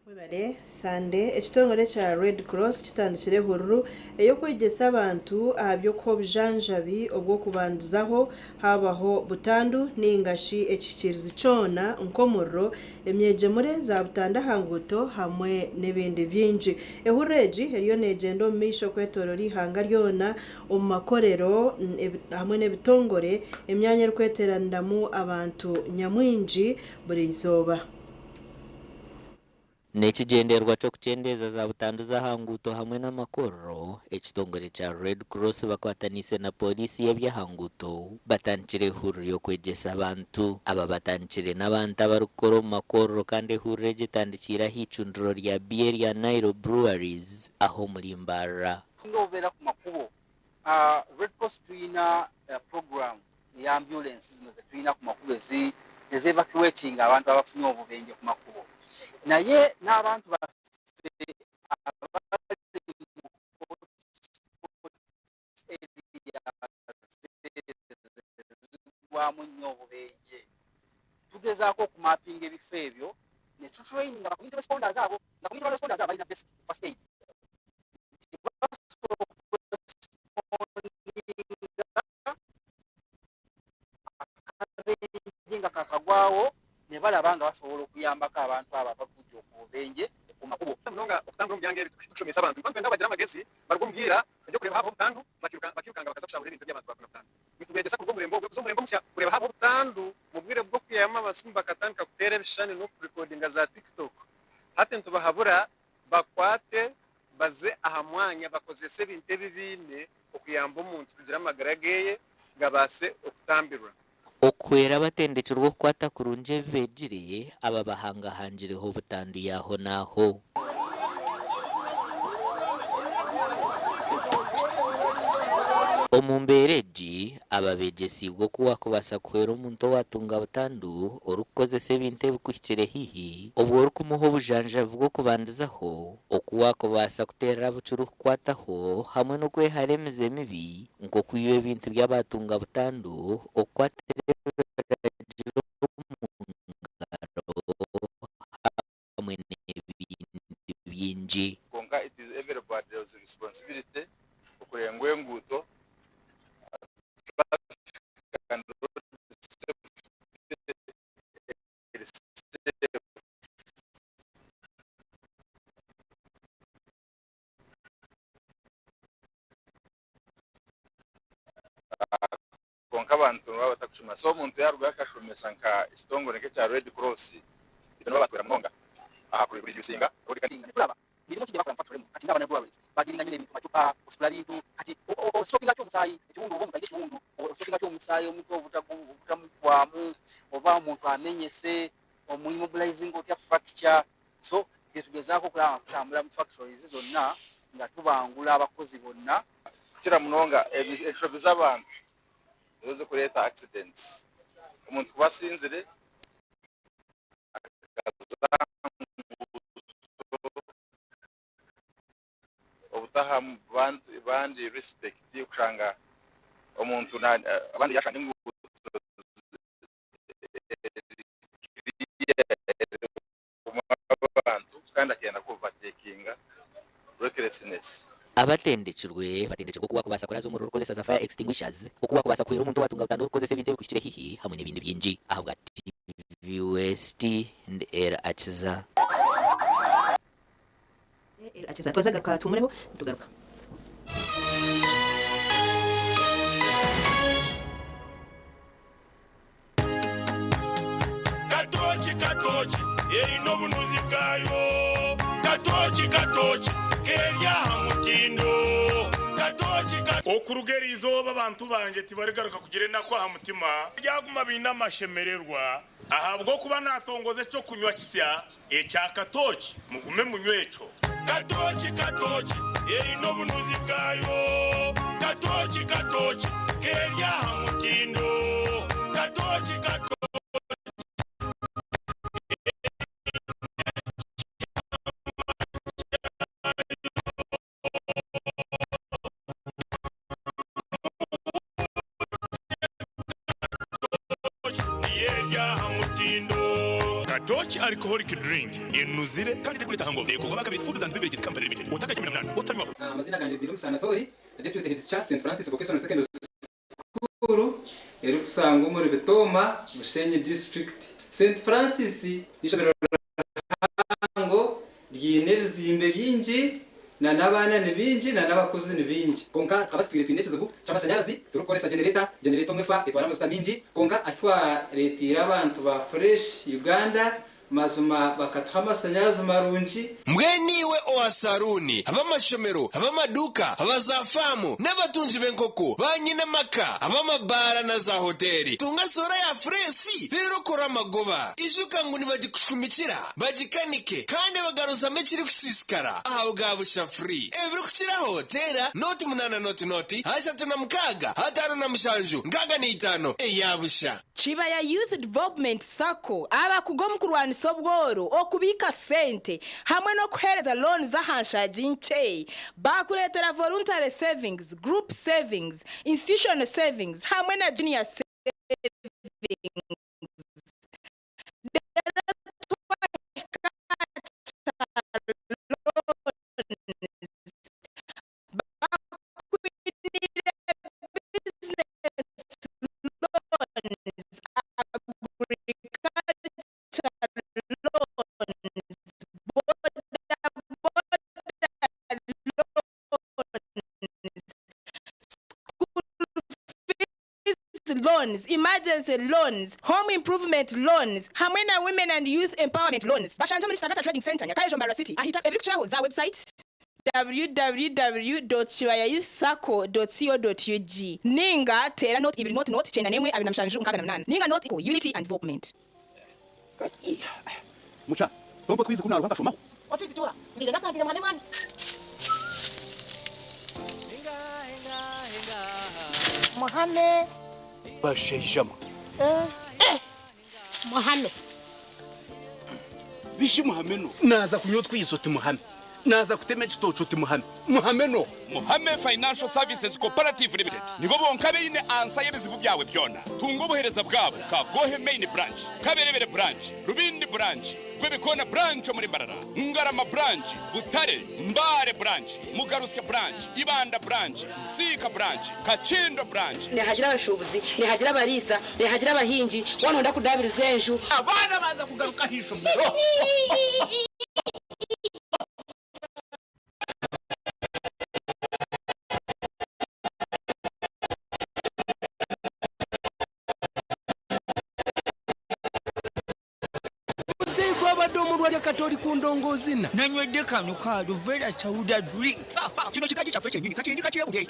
Mwebare Sande, ekitongore kya Red Cross kitandikire ehururu ey'okwegyesa abantu aha by'okuha obujanjabi obw'okubandizaho haabaho butandu ninga shi ekihikiirizi kyona nk'omuriro, emyegyemure, za butandu aha nguuto hamwe n'ebindi bingi. Ehururu egi eriyo neegyenda omu maisho kwetoorora eihanga ryona omu makorero hamwe n'ebitongore, emyanya erikweteeraniramu abantu nyamwingi buri izooba. N'ekigyendererwa ky'okukyendeeza za butandu z'aha nguuto hamwe n'amakorero, ekitongore kya Red Cross bakwataniise na Pooriisi y'eby'aha nguuto batandikire ehururu y'okwegyesa abantu. Aba batandikire n'abantu abarikukora omu makorero kandi ehururu egi etandikiire aha icundiro rya biya erya Nile Breweries aha omuri Mbarara. Nga obubeera ku makubo, Red Cross tuyina program eya ambulensi zino zetulina ku makubo ezi evacuatinga abantu abafunye obubenje ku makubo naye n'abantu baffe abali mu hotspot areas ezigwamu ennyo obubenje tugezaako okumapinga ebifo ebyo ne tutraininga ba community responders abo nga community responders abo balina basic first aid nti basobola okurespondinga akabenje nga kakagwawo ne balaba nga basobola okuyambako abantu abo abagudde ku bubenje ku makubo. Munonga okutambura omu byanga ebi tukushomesa abantu ngu abantu bagira amagezi baruga omu bwira eby'okureeba haabaho obutandu bakirukanga bakaza kushahura ebintu ebi abantu baafuna butandu. Nitubegyesa kuruga omu murembe ogwe kuza omu murembe omusya kureeba haabaho obutandu. Omu bwire bw'okwihamu amasimu bakatandika kuteera ebishushani n'okurekodinga za TikTok. Hati nitubahabura bakwate baze aha mwanya bakozese ebintu ebi baine okuyamba omuntu kugira amagara geye gabaase okutambirwa. Okuhwera abatendekirwe okukwata kurungi ebi beegire, aba bahangahangireho butandu y'ahonaaho. Omu mbeera egi, aba beegyesiibwe oku waakubaasa kuhwera omuntu owaatunga butandu orikukozesa ebintu ebikuhikire haihi obwo orikumuha obujanjabi bw'okubandizaho, oku waakubaasa kuteerera abu kirikukwataho hamwe n'okwehara emize mibi nk'okwiba ebintu by'abaatunga butandu, okukwatira ebiragiro omu ngaro hamwe n'ebindi bingi. Kwonka it is everybody's responsibility okureeba ngu enguuto, traffic and road safety eri safe. Kwonka abantu nibaba batakushoma so omuntu yarugayo akashomesa nka ekitongore nk'ekya Red Cross itwe nibaba batuhwera munonga aha ku reducinga road Turaba mirimu ki gyebakora mu factory emu kati nga abana bagiringa nyina ebintu macupa ositula bintu kati ositopinga ki omusaayi ekiwundu oba omuntu ayina ekiwundu ositopinga ki omusaayi omuto obutamugwamu oba omuntu amenyese omu immobilizinga otya fracture so byetugezaako okulaba nga tutambula mu factories zonna nga tubangula abakozi bonna. Kukira munonga enshobi z'abantu nizo zirikureeta accidents. Omuntu kuba asinzire akaza aha nguuto obutaha bandi respect kushanga omuntu abandi yashanga enguuto erimu abantu kandi akenda ku overtakinga recklessness. Abatendekirwe batendekirwe oku wakubaasa kuraaza omuriro orikukozesa za fire extinguishers, oku wakubaasa kuhwera omuntu owatunga butandu orikukozesa ebintu ebikuhikire haihi hamwe n'ebindi bingi. Ahabwa TV West ndi Ella Akiza. Akiza twazagaruka tuhumureho nitugaruka. Katoki katoki eine obunuzi bwayo katoki katoki keri aha mutindo katoki. Okuruga eri izooba abantu bangye tibarigaruka kugira enaku aha mutima, baryaguma baine amashemererwa ahabw'okuba naatongoza eky'okunywa kisya ekya Katoki. Mugume munywe ekyo. Katoki katoki eine obunuzi bwayo katoki katoki keri aha mutindo katoki katoki. Katoki Alcoholic Drink enuzire kandi terikureeta hangover. Ekorwa aba Kabirizi Foods and Beverages Company Limited. Otakaija 18, otanywaho. Amazina gangye Birimu Sanatori, Deputy Head Teacher, St Francis Vocational Secondary School erikushangwa omuri Bitooma, Bushenyi District. St Francis n'eishomero rihango ryine ebizimbe bingi na n'abaana ni baingi na n'abakozi ni baingi. Kwonka tukaba tutwire twine ekizibu ky'amashanyarazi turikukoresa generator, generator omwe efa etwara amajuta maingi kwonka ahu twareeteire abantu ba Fresh Uganda Mazima bakatuha amashanyarazi marungi. Mbwenu iwe owa saruuni, ab'amashomero, ab'amaduuka, aba zaafaamu, n'abatungi b'enkoko, baanyine amaka, ab'amabaara na zaahoteeri, tunga soora ya fureesi reero okore amagoba. Ijuka ngu nibagikushumikira, bagikanike, kandi bagaruzamu ekirikusiisikara aha bwa busha free. Ebirikukiraho, teera nooti munaana nooti nooti, 36, 57, 65 eya busha. Kibaya Youth Development Sacco abakugu omu kurwanisa obworo, okubiika sente hamwe n'okuheereza loans aha nshaagi nkye. Baakureetera Voluntary Savings, Group Savings, Institutional Savings hamwe na Junior Savings. Reero twahika aha kya loans, Bakwiniire business loans, agriculture loans, boda boda loans, school fees loans, emergency loans, home improvement loans hamwe na women and youth empowerment loans. Bashangye omuri Kitagata Trading Centre, Nyakaejo, Mbarara City. Aha itaka ebirikukiraho za website. www.kibayayouthsacco.co.ug ninga teera nooti ibiri nooti nooti 91 27 68 ninga nooti Unity and Development. Mucha, tompa otwizi ku naaruha nkashomaho. Otwizi tuha? Mbaire ndagambire muhame mwami. Muhame. Bashaija mwe. Eh, muhame. Bishi muhame no. Naaza kunywa otwizi oti muhame. Naaza kutema ekitookye oti muhame. Muhame no. Muhame Financial Services Cooperative Limited nibo bonka abaine ansa y'ebizibu byawe byona. Tunga obuheereza bwabo Kabwohe Main Branch, Kaberebere Branch, Rubindi Branch, Rwebikoona Branch omuri Mbarara, Ngarama Branch, Butare, Mbale Branch, Mugarusya Branch, Ibanda Branch, Nsiika Branch, Kakindo Branch. Nihagira abashuubuzi, nihagira abariisa, nihagira abahingi, waaba nooyenda kudaabiriza enju. Abaana baaza kugaruka aha ishomero. Muzeeyi gwabadde omulwadde kati oli ku ndongoozina. Nanywedde kano ka Luvera Sauda drink. Kino kikaji kyaffe kyennyini kati ndi kakyebule.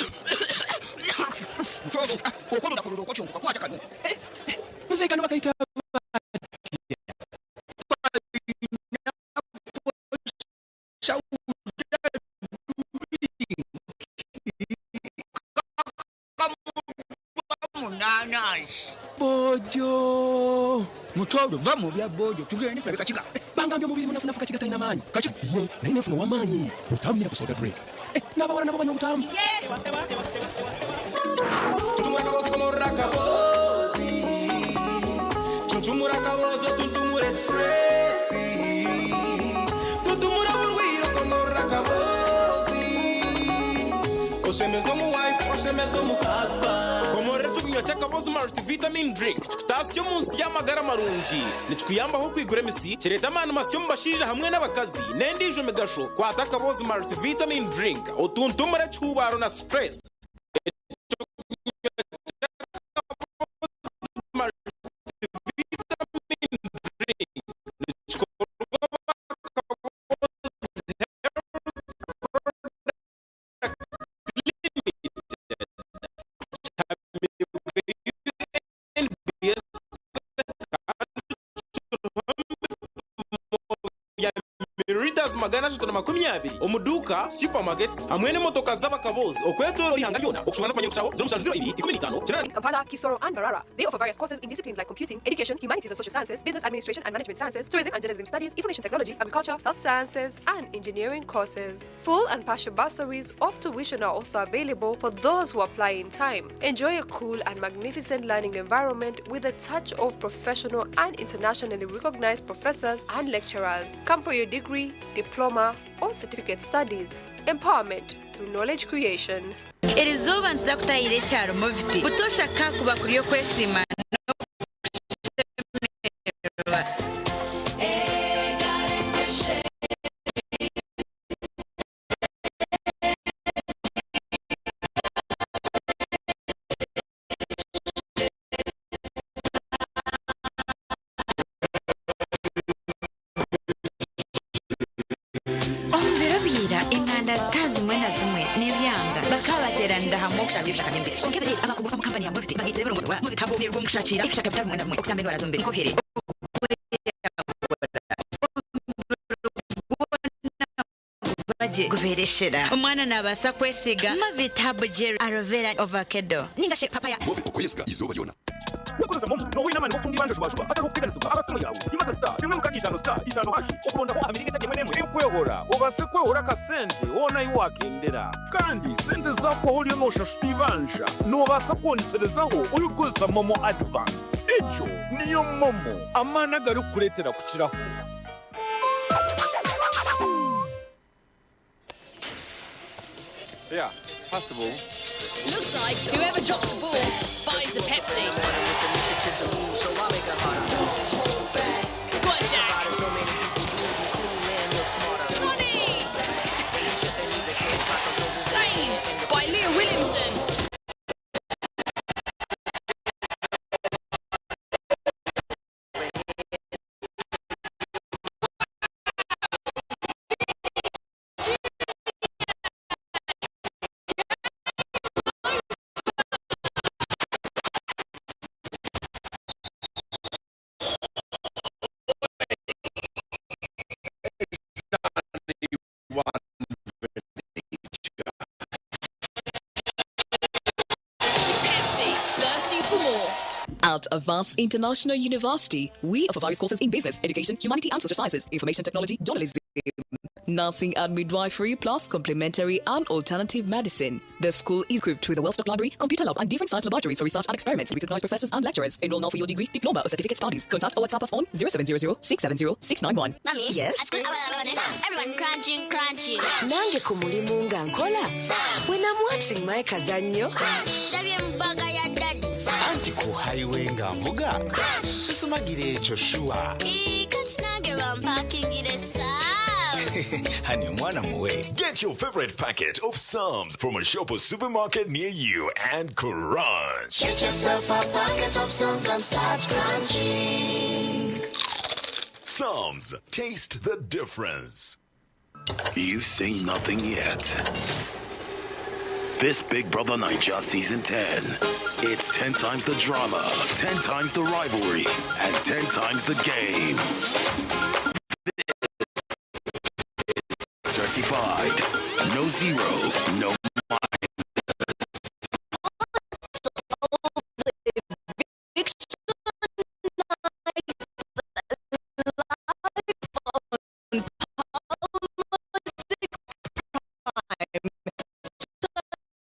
Mutozo okolora kulora okokyonkoka kwata kano. Muzeeyi kano bakayita batya? Munanansi. Bojo. Mutoolo va mu bya bojo tugende tulabe kakiga. Bangambye omubiri munafunafu kakiga talina maanyi. Kakiga. Ye naye nenfuna ow'amaanyi. Butamu miracle soda drink. Eh, n'abawala nabo banywa butamu. Tutumura kabozi komorora kabozi. Chunchumura kabozo tuntumure stress. Tutumura burwiro komorora kabozi. Oshemeza omu wife, oshemeza omu husband. Komorora tukunywa chakabozi. Akabozi Multivitamin Drink kikutaasya omu nsi y'amagara marungi. Nikikuyambaho okwigura emisi, kireeta amaani masya omu bashaija hamwe n'abakazi, n'endiijo migasho. Kwata Akabozi Multivitamin Drink otuntumure ekihuubaaro na stress. Eky'okunywa ky'Akabozi Multivitamin Drink nikikorwa Akabozi Health Products Limited, kihamibwe UNBS kandi kiriho ebipimo bya millilitres 320 omu duuka, supermarkets hamwe n'emotoka z'abakabozi okwetooroora eihanga ryona. Okushubura n'okumanya ebirikukiraho, 0702 15 8. Kampala, Kisoro, and Mbarara. They offer various courses in disciplines like computing, education, humanities and social sciences, business administration and management sciences, tourism and journalism studies, information technology, agriculture, health sciences, and engineering courses. Full and partial bursaries of tuition are also available for those who apply in time. Enjoy a cool and magnificent learning environment with a touch of professional and internationally recognized professors and lecturers. Come for your degree, diploma, or certificate studies. Empowerment through knowledge creation. Erizooba nituza kutahirira ekyaro Moviti. Butoosha kakuba kuri okwesiima n'okushemererwa. Omu biro bya ira, enganda zitari zimwe na zimwe n'ebyanga bakaba bateeranira hamwe okushanga ebishaka by'emibiri. Kwonka ebiro ebi, abakugu omu kampani ya Movit bagaitsire ebirongozo omu bitabo by'omu kushakira ebishaka bitari bimwe na bimwe okutamba endwara z'omubiri nk'obuhere, okweyahura, omubiri gwona guba gye gubeereshera. Omwana naabaasa kwesiiga Movit Herbal Gel, Aloe Vera, Ovakedo ninga shi Papaya. Movit okweyesiga izooba ryona. Wakozesa MoMo nooba oine amaani g'okutunga eibanja juba-juba hatariho kuteganisibwa aha simu yaawe. Imata *165*5# okurondaho aha miringo etari emwe n'emwe ey'okwehora obaase kwehora akasente hoona ahi waakendera. Kandi sente zaakuhwaho oriyo nooshashura eibanja, noobaasa kwongiserezaho orikukozesa MoMo Advance. Egyo niyo MoMo, amaani agarikukureetera kukiraho. Yeah, possible. Looks like whoever drops the ball buys a Pepsi. Go on, Jack. Sonny! Saved by Leah Williamson. Pepsi, thirsty for more. At Avance International University, we offer various courses in business, education, humanity and social sciences, information technology, journalism, nursing and midwifery, plus complementary and alternative medicine. The school is equipped with a well-stocked library, computer lab, and different science laboratories for research and experiments. Recognized professors and lecturers. Enroll now for your degree, diploma, or certificate studies. Contact or WhatsApp us on 0700 670 691. Mummy, Yes? At school, everyone crunching, crunching. Nange ku mulimu nga nkola when I'm watching my kazannyo Ndabye mu bag ya daddy. Anti ku highway nga nvuga sisumagira ekyo sure. Kati nange bampakingire Hani omwana muwe. Get your favorite packet of Psalms from a shop or supermarket near you and crunch. Get yourself a packet of Psalms and start crunching. Psalms, taste the difference. You've seen nothing yet. This Big Brother Naija Season 10. It's 10 times the drama, 10 times the rivalry, and 10 times the game. Certified. No zero, no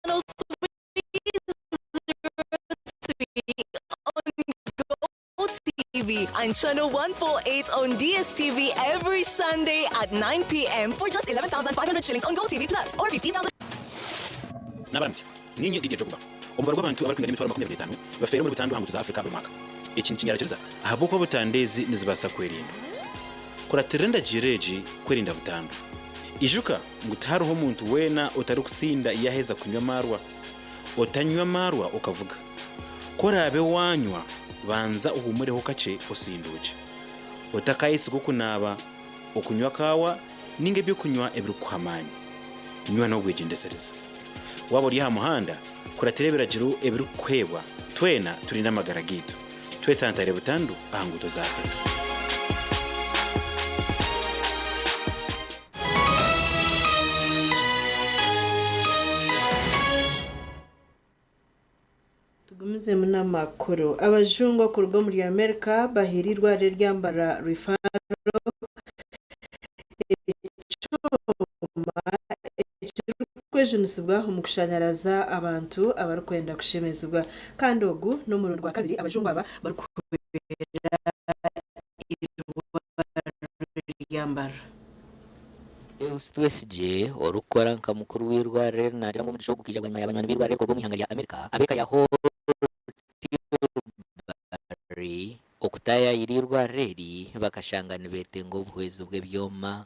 Channel 303 on Go TV and Channel 148 on DSTV every Sunday at 9 p.m. for just 11,500 shillings on Go TV Plus or 15,000. Nabaramutse ninye DJ Jokuba. Omubaro gw'abantu abarikwingana emitwaro 25 bafeera omuri butandu aha nguuto za Afrika buri mwaka. Eki nikinyaragiriza ahabw'okuba butandu ezi nizibaasa kwerindwa. Kuratirira endagiriro egi kwerinda butandu. Ijuka ngu tihariho muntu weena otarikusinda yaaheza kunywa amaarwa. Otanywa amaarwa okavuga. Ku oraabe waanywa, banza ohuumureho kakye osinduukye. Otakaayesiga okunaaba, okunywa kaawa nainga eby'okunywa ebirikukuha amaani. Nywa n'obwegyendesereza. Waaba ori aha muhanda, kuratira ebiragiro ebirikukuheebwa. Twena turinde amagara gaitu. Twetantare butandu aha nguuto za Afrika. Tugumizemu n'amakuru. Abajungu okuruga omuri America bahaire eirwariro erya Mbarara Referral ekyoma ekirikwejunisibwa omu kushanyaraza abantu abarikwenda kushemezibwa. Kandi ogu n'omurundi gwa kabiri abajungu aba barikuhwera eirwariro rya Mbarara. Deus Twesigye, orikukora nka mukuru w'eirwariro eri naagira ngu omugisha ogu gukaija bwanyima ya banywani b'eirwariro eri kuruga omu ihanga rya Amerika ab'eka ya Hortibary okutaayaayira eirwariro eri bakashanga nibeetenga obuhwezi bw'ebyoma.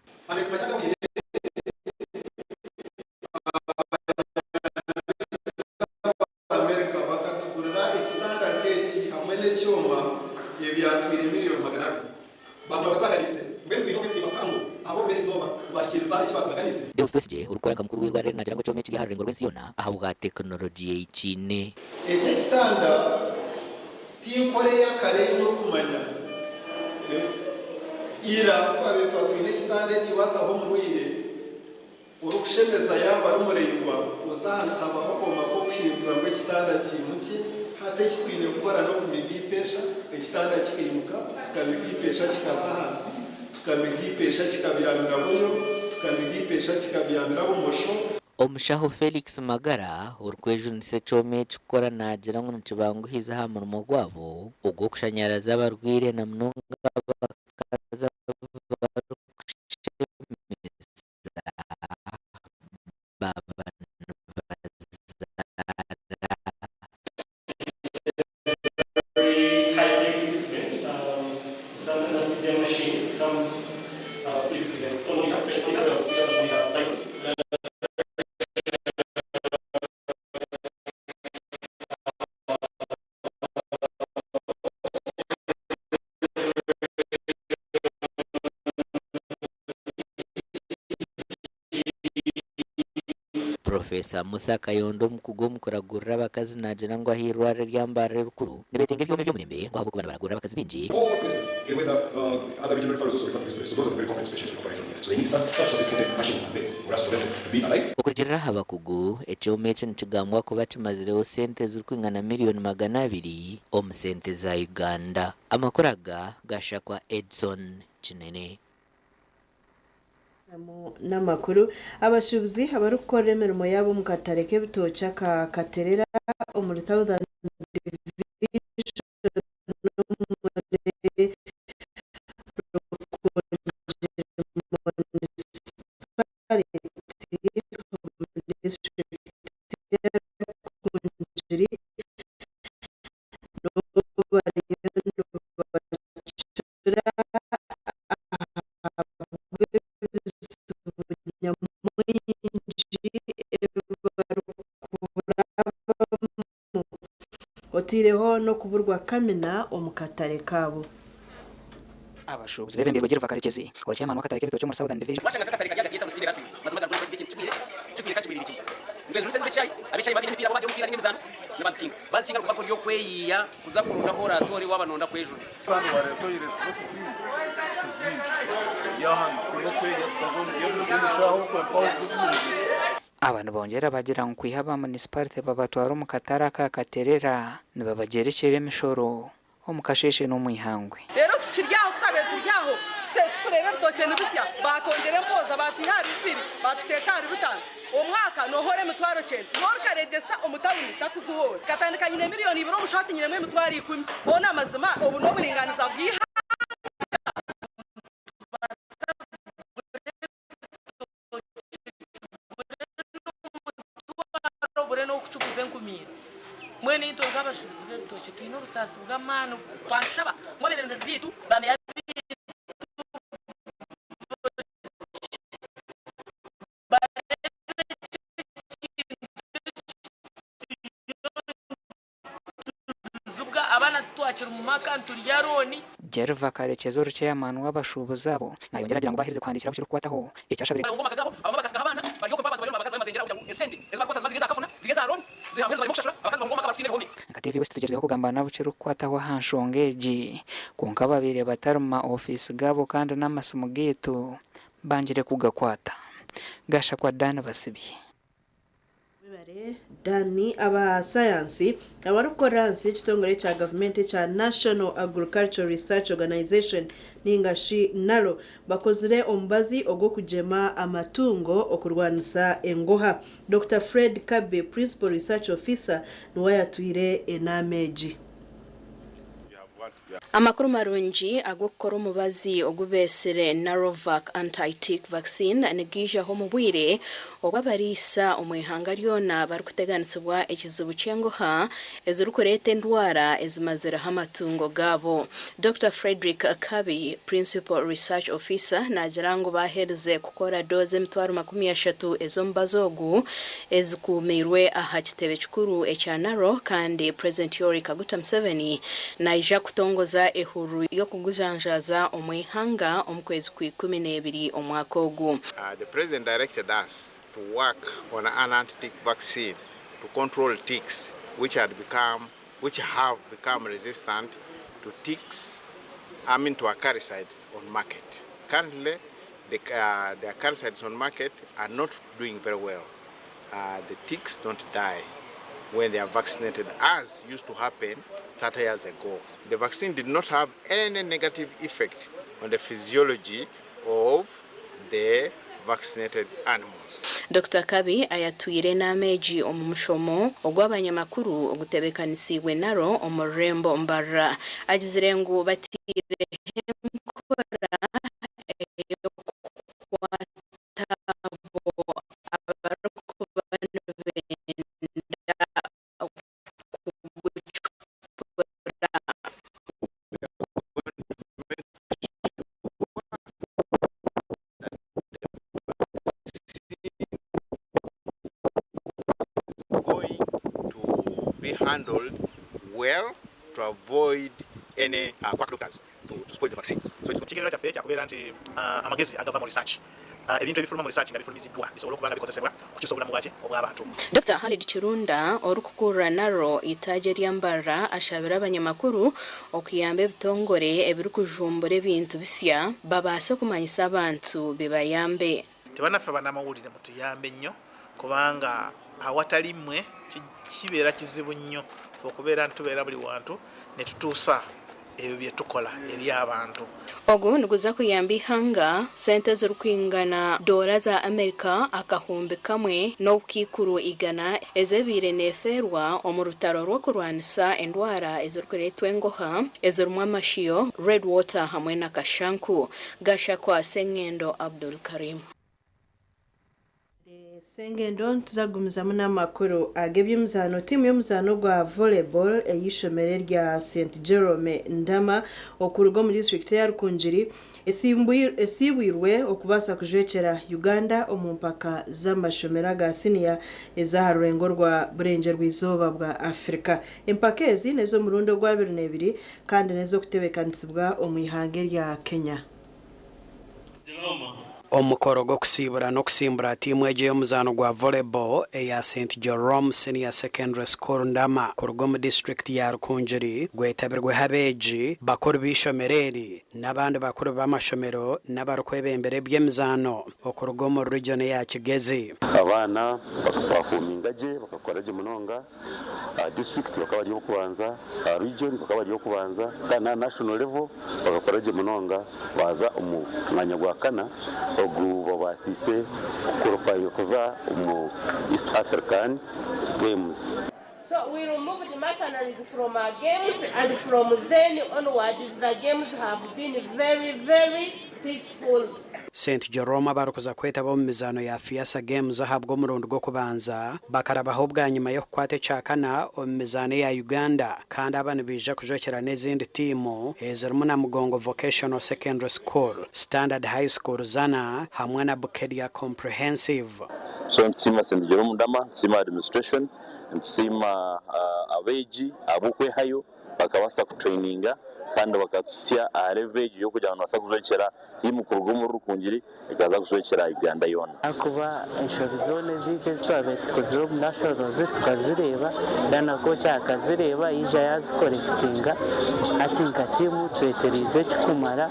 America bakatugurira ekitanda nk'eki hamwe n'ekyoma ebyatwire $200,000,000. Baguma baturaganiise mbwenu twine okwesiima kuhango ahabw'okuba eriizooba bahikiiriza eki baaturaganiise. Deus Twesigye, orikukora nka mukuru w'eirwariro eri naagira ngu ekyoma ekiri aha rurengo rw'ensi yoona ahabwa tekinologiya ei kiine. Eki ekitanda ti nkora eyakare ei murikumanya. Ira ku twabaire tuba twine ekitanda eki wataho omurwaire, Orikushemeza yaaba ari muraingwa, oza ahansi habaho akooma k'okuhindura ngu ekitanda kiimukye. Hati eki twine kukora n'okumiga eipeesha, ekitanda kikaimuka, tukamiga eipeesha kikaza ahansi, tukamiga eipeesha kikabyamira buryo, tukamiga eipeesha kikabyamira bumosho. Omushaho Felix Magara, orikwejunisa ekyoma eki kukora naagira ngu nikibanguhiza aha murimo gwabo ogw'okushanyaraza abarwaire na munonga abakazi abarikushemeza. Baaba nibazaara. Professor Musa Kayondo omukugu omu kuragurira abakazi naagira ngu aha irwariro erya Mbarara erikuru nibetenga ebyoma eby'omurembe ngu ahabw'okuba nibaragurira abakazi baingi. Okurugiirira aha bakugu, ekyoma eki nikigambwa kuba kimazireho sente ezirikwingana miriyoni 200 omu sente za Uganda. Amakuru aga gashakwa Edson Kinene. N'amakuru, Abashuubuzi abarikukorera emirimo yaabo omu katare k'ebitookye aka Katerera omuri Southern Division omuri Rukungiri Municipality omu disiturikiti ya Rukungiri n'obu bariyo nibacura ahabw'ebizibu nyamwingi ebi barikurabamu otaireho n'okuburwa kamina omu katare kaabo. Abashuubuzi beebembeirwe Gilver Karekyezi, ori chairman w'akatare k'ebitookye omuri Southern Division. Washanga nk'akatare kari ahagati y'etauni tihaine ratiri. Mazima agari kuri ekintu kigwire, kigwire kandi kigwiriire kimwe. Nitwejunisa ebizibu eky'eshaayi, ab'eshaayi baaba baine emipiira bo bagira omupiira ninga emizaano nibazikinga. Bazikinga ahabw'okuba kuri okweyiiya kuza kuronda ahu oraatoore waaba nooyenda kwejuna. Kandi wareeta toilet zo tizwine, tituzwine. Yaahanu twine okwega tukaza omu shaaha okwo mpaho zizwine. Aba nibongyera bagira ngu kwiha aba munisiparite babatwara omu katare aka Katerera nibabagyerekyera emishoro omu kasheeshe n'omu ihangwe. Reero tukiri aho, ku twabaire turi aho turikureeba ebitookye nibisya, baatwongyera empooza, baatwiha ahari bibiri baatuteeka ahari bitaano. Omwaka noohoora 90,000. N'orikaregyesa omu tauni takuzihoora. Nkatandika nyine 2 million omushaho hati nyinemu 10,000. Hoona amazima obu n'oburingaaniza bw'eihanga. Nitubaasa kugura ebitookye tugure n'omutwaro obure n'okukiguza enkumi ina. Mbwenu itwe nk'abashuubuzi b'ebitookye twine obusaasi bw'amaani twanshaba ngu abeebembezi baitu bameya baitu bareebe eki ekintu ekituriyo abaana titwakiri mu maka niturya looni. Jerva Karekyezi ori chairman w'abashuubuzi abo nayongyera agira ngu baaherize kuhandiikira abu kirikukwataho ekyashabire. Nka TV West tugyezireho kugamba n'abu kirikukwataho aha nshonga egi kwonka babaire batari mu ma ofiisi gaabo kandi n'amasimu gaitu bangire kugakwata. Gashakwa Dan Basibye. Webare Danny. Aba sayansi abarikukorera ahansi y'ekitongore ekya gavumenti ekya National Agricultural Research Organisation ninga shi NARO bakozire omubazi ogw'okugyema amatungo okurwanisa engoha. Dokita Fred Kabi, Principal Research Officer niwe ayatwire enaama egi. Amakuru marungi ag'okukora omubazi ogu beetsire Narovac Anti-Tick Vaccine nigaijaho omu bwire obu abariisa omu ihanga ryona barikuteganisibwa ekizibu ky'engoha ezirikureeta endwara ezimazireho amatungo gaabo. Dokita Fredrick Kabi, Principal Research Officer naagira ngu baaherize kukora doozi 30,000 ez'omubazi ogu ezikuumiirwe aha kitebe kikuru ekya NARO kandi Purezidenti Yoweri Kaguta Museveni naija kutongoza ehururu y'okugujanjaaza omu ihanga omu kwezi kwa 12 omwaka ogu. The President directed us to work on an anti-tick vaccine to control ticks which had become, which have become resistant to ticks, I mean to acaricides on market. Currently, the, the acaricides on market are not doing very well. The ticks don't die when they are vaccinated, as used to happen 30 years ago. The vaccine did not have any negative effect on the physiology of the vaccinated animals. Dokita Kabi ayatwire enaama egi omu mushomo ogw'abanyamakuru ogutebeekanisiibwe NARO omu rurembo Mbarara. Agizire ngu bataireho enkora ey'okukwata abo abarikuba nibenda kugucupura. Going to be handled well to avoid any quack doctors to, to spoil the vaccine. So it's Ekigendererwa kyaffe kyakubeera nti amagezi agava mu research, ebintu ebifuluma mu research nga bifulumiziddwa bisobole okuba nga bikozesebwa okukyusa obulamu bwaki obw'abantu. Dokita Khalid Kirunda orikukurira NARO eitaagi erya Mbarara ashabire abanyamakuru okuyamba ebitongore ebirikujumbura ebintu bisya babaase kumanyisa abantu bibayambe. Nti banaffe banamawulire mutuyambe nnyo kubanga awatali mmwe kibeera kizibu nnyo okubeera nti tubeera buli wantu netutuusa ebyo byetukola eri abantu. Ogu niguza kuyamba eihanga sente ezirikwingana doora za Amerika 1000 100,000 ezebaire nefeerwa omu rutaro rw'okurwanisa endwara ezirikureetwa engoha ezirimu amashiyo, red water hamwe na kashanku. Gashakwa Sengendo Abdul Karim. Sengendo nituza kugumizamu n'amakuru ag'eby'emizaano. Tiimu y'omuzaano gwa volleyball ey'eishomero erya St Jerome Ndama okuruga omu disiturikiti eya Rukungiri esiibwirwe okubaasa kujwekyera Uganda omu mpaka z'amashomero aga siniya ez'aha rurengo rwa Burengyerwa-izooba bwa Africa. Empaka ezi n'ez'omurundi ogw'abiri n'ebiri kandi n'ez'okutebeekanisibwa omu ihanga erya Kenya. Omukoro gw'okusiibura n'okusimbura tiimu egyo ey'omuzaano gwa volleyball eya St Jerome Senior Secondary School Ndama kuruga omu disiturikiti ya Rukungiri gwetabirweho abeegi, bakuru b'eishomero eri n'abandi bakuru b'amashomero n'abarikwebembera eby'emizaano okuruga omu region eya Kigezi. Abaana bakapafominga gye, bakakora gye munonga. Aha disiturikiti bakaba bari ab'okubanza, aha region bakaba bari ab'okubanza kandi n'aha national level bakakora gye munonga baaza omu mwanya gwa kana ogu babaasiise kukwalifayinga kuza omu East African Games. So we removed mercenaries from our games, and from then onwards, the games have been very, very peaceful. St Jerome abarikuza kwetaba omu mizaano ya FEASSSA Games ahabw'omurundi gw'okubanza bakarabaho bwanyima y'okukwata ekyakana omu mizaano eya Uganda kandi aba nibaija kujwekyera n'ezindi tiimu ezirimu Namugongo Vocational Secondary School, Standard High School Zana hamwe na Bukedea Comprehensive. So nitusiima St Jerome Ndama, nitusiima administration, nitusiima abeegi ahabw'okwehayo bakabaasa kutureyininga kandi bakatuhitsya aha level egyo y'okugira ngu nibabaasa kujwekyera tiimu kuruga omuri Rukungiri ekaza kujwekyera Uganda yoona. Ahakuba enshobi zoona ezaitu ezi twabaire tukozire omu Nationals tukazireeba, then na kooki akazireeba yaija yazikorekitinga. Hati nka tiimu twetereize ekikumara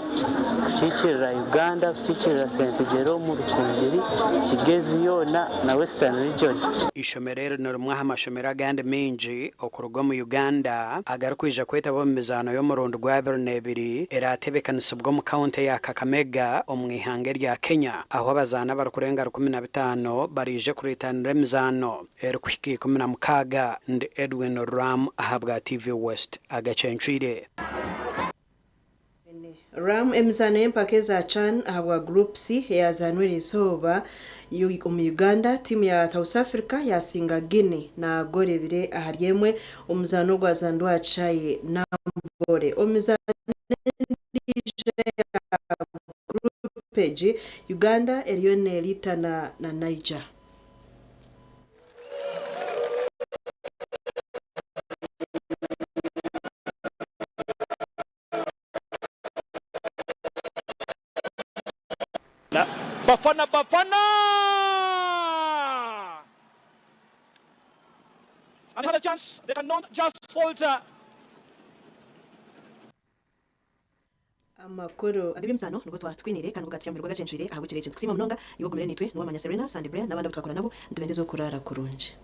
kukiikirira Uganda, kukiikirira St Jerome, Rukungiri, Kigezi yoona na Western Region. Eishomero eri ni rimwe aha mashomero agandi maingi okuruga omu Uganda agarikwija kwetaba omu mizaano y'omurundi gwa 22 eraatebeekanisibwa omu kaunti eya Kakamega omu ihanga erya Kenya ahu abazaani abarikurenga 15 baraije kuriitanira emizaano erikuhika 16. Ndi Edwin Ram ahabwa TV West agacencwire. Ram emizaano y'empaka eza CHAN ahabwa Group C eyazaanwa eriizooba omu Uganda, tiimu ya South Africa yasinga Guinea na goolo ebiri ahari emwe omu muzaano ogwazanirwe aha kishaayi Namboole. Omu mizaano endiijo eya Group egi, Uganda eriyo neeriitana na Niger. Bafana Bafana! And they have a chance, they cannot just falter. Amakuru ag'eby'emizaano nigo twatwiniire kandi nigo gaatutsyamurwe agacencwire ahabw'ekiro eki. Nitukusiima munonga iwe ogumire naitwe, Nuwamanya Serena, Sandy Blair n'abandi abu twakora nabo. Nitubendeza okuraara kurungi.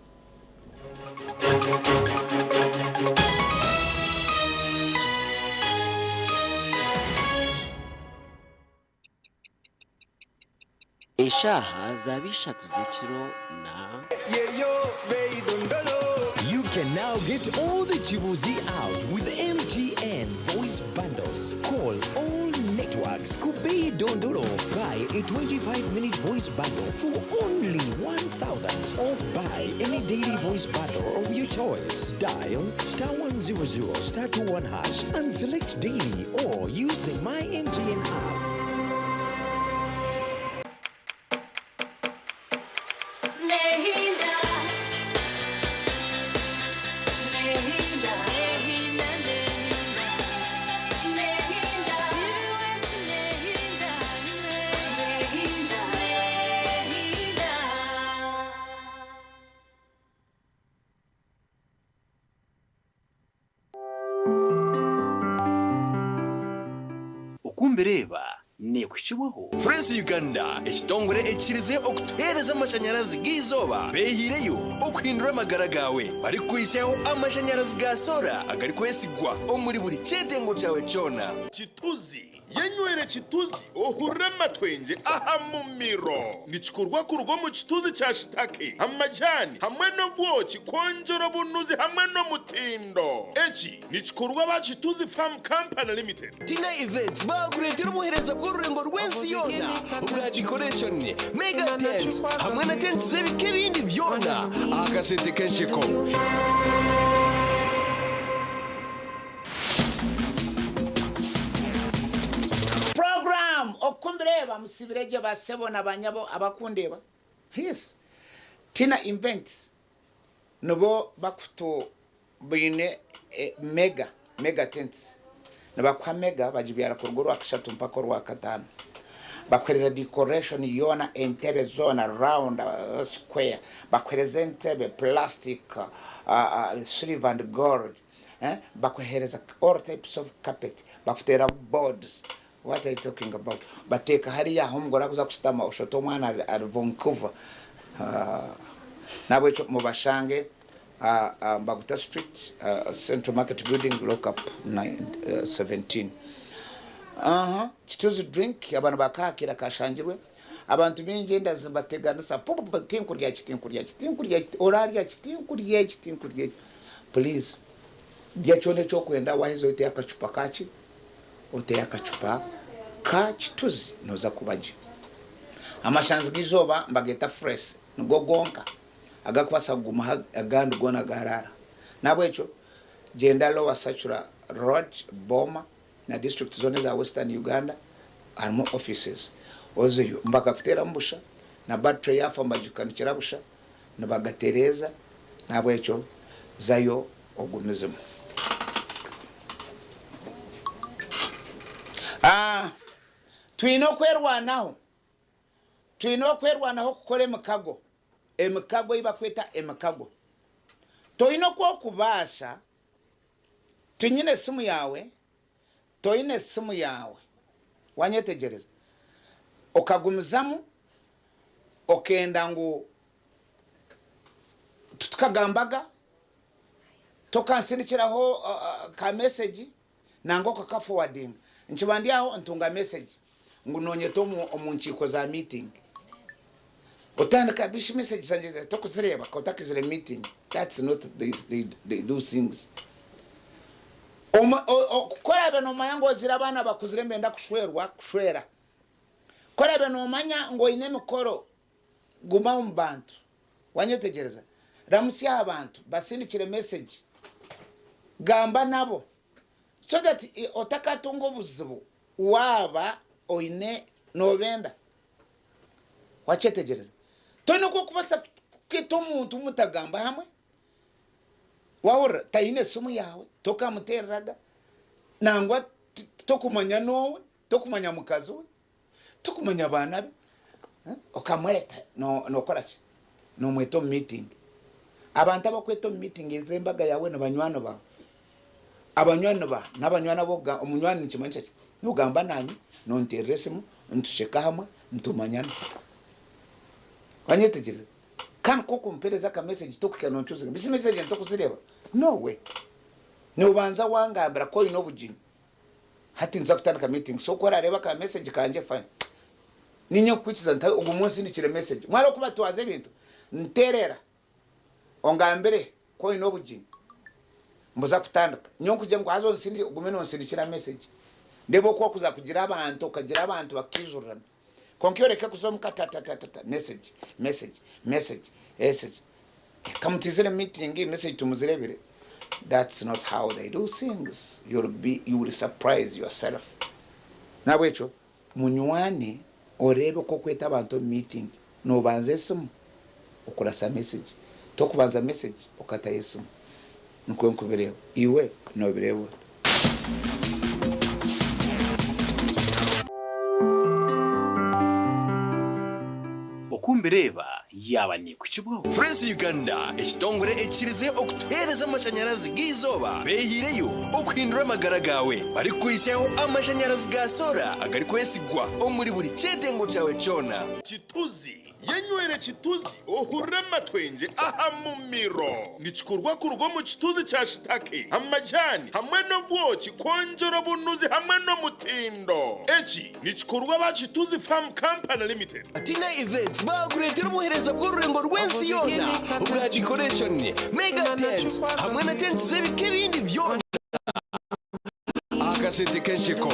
Eshaaha zaaba ishatu z'ekiro na. You can now get all the Chibuzi out with MTN Voice Bundles. Call all networks. Kubei Dondolo. Buy a 25 minute voice bundle for only 1,000 or buy any daily voice bundle of your choice. Dial star 100 star 21 hash and select daily or use the My MTN app. Nehinda. Nehinda. Nehinda, nehinda. Nehinda. Nehinda. Nehinda. Nehinda. Oku mbireeba neekuhikibwaho. Fresh Uganda, ekitongore ekikirize okutuheereza amashanyarazi g'eizooba beehiireyo okuhindura amagara gaawe barikukuhitsyaho amashanyarazi ga soora agarikwesigwa omuri buri kyetengo kyawe kyona. Kituzi, Yenywere kituzi ohurire amatwengye aha mumiro. Nikikorwa kuruga omu kituzi kya shitake, amajani hamwe n'obwoki kwongyera obunuzi hamwe n'omutindo. Eki nikikorwa aba Kituzi Farm Company Limited. Tina Events baakureetera obuheereza bw'orurengo rw'ensi yoona obwa decoration, mega tents hamwe na tents z'ebika ebindi byona aha kasente k'ensheko. Program Oku mbireeba musibire gye basebo na banyabo abakundeeba. Yes. Tina Events nibo bakutu baine mega, mega tents. Nibakuha mega bagibyara kuruga orwakashatu mpaka orwakataano. Bakuhereza decoration yoona, entebe zoona round, square. Bakuhereza entebe plastic, silver and gold. Bakuhereza all types of carpet, bakuteera boards. What are you talking about? Bateeka hariya ahu omugore arikuza kushutama oshusha oti omwana ari Vancouver. Nahabwekyo mubashange Mbaguta Street, Central Market Building, lock up 17. Kituzi drink abantu bakaakira kashangirwe. Abantu baingi enda zibateganisa pupupu tinkurya eki tinkurya eki tinkurya eki orarya ki tinkurya eki tinkurya eki. Please rya kyona eki orikwenda waheza oteyo akacupa ka ki? Oteyo akacupa ka kituzi noza kuba gye. Amashanzi g'eizooba nibageeta Furesi, nigo gonka agakubaasa kugumaho agandi goona gaaraara. N'ahabw'ekyo gyenda Lower Sachura Road, Boma na district zoona eza Western Uganda harimu offices ozeyo nibakakuteeramu busha na battery yaafa nibagikanikira busha nibagatereeza n'ahabw'ekyo zayo ogumizemu. Twine okwerwanaho, twine okwerwanaho kukora emikago, emikago ei bakweta emikago. Toine oku orikubaasa, tinyine simu yaawe, toine simu yaawe, wanyetegyereza? Okagumizamu okenda ngu titukagambaga, tokansindikiraho ka message, nangwa okakafowadinga. Nkiba ndi aho ntunga message ngu nonyeta omu nkiiko za meeting. Otandika bishi message zangye tokuzireeba otakizire meeting. That's not the they do things. Ku oraabe nomanya ngu ozire abaana bakuzire nibenda kushwerwa, kushwera. Ku oraabe nomanya ngu oine emikoro, guma omu bantu. Wanyetegyereza? Ramutsya aha bantu, basindikire message, gamba nabo so that otakatunga obuzibu waaba oine nobenda. Wakyetegyereza? Toine oku orikubaasa kweta omuntu mutagamba hamwe. Wahurira? Taine simu yaawe, tokamuteereraga, nangwa tokumanya n'owe, tokumanya mukazi we. Tokumanya abaana be okamweta nokora ki? Nomweta omu meeting. Abantu abakweta omu meeting eza embaga yaawe ni banywani baawe. Abanywani ba nabanywani abu okugamba omunywani nikimanyisa ki? Nogamba nanye, nonterera esimu, nitusheka hamwe, nitumanyana. Wanyetegyereza? Kandi ku okumpereza aka message tokuhika noncuzinga bisi message ntokuzireba? No way. Nobanza wangambira ku oyine obugyenyi. Hati nituza kutandika meeting so ku orareeba ka message kangye fine. Ninye nkukwikiza nti ogume onsindikire message. Mwara oku batwaza ebintu, nterera ongambire ku oine obugyenyi mbuza kutandika. Nyowe nkugire ngu haza onsindikire ogume nonsindikira message. Ndeebe oku orikuza kugira abantu okagira abantu bakaijurirana. Kwonka iwe oreke kuza omuka tatatata message, message, message, message. Kamutizire meeting message tumuzirebire. That's not how they do things. You'll be, you will surprise yourself. Nahabwekyo munywane oreebe oku okweta abantu omu meeting. Nobanza esimu okurasa message. Tokubanza message okatayo esimu. Nikwo nkubireeba. Iwe nobireeba ota? Oku mbireeba yaaba neekuhikibwaho. Fresi Uganda, ekitongore ekikirize okutuheereza amashanyarazi g'eizooba beehiireyo okuhindura amagara gaawe barikukuhitsyaho amashanyarazi ga soora agarikwesigwa omuri buri kyetengo kyawe kyona. Kituzi Yenywere kituzi ohurire amatwengye aha mumiro. Nikikorwa kuruga omu kituzi kya shitake, amajani hamwe n'obwoki kwongyera obunuzi hamwe n'omutindo. Eki nikikorwa aba Kituzi Farm Company Limited. Tina Events baakureetera obuheereza bw'orurengo rw'ensi yoona obwa decoration, mega tents hamwe na tents z'ebika ebindi byona aha kasente k'ensheko.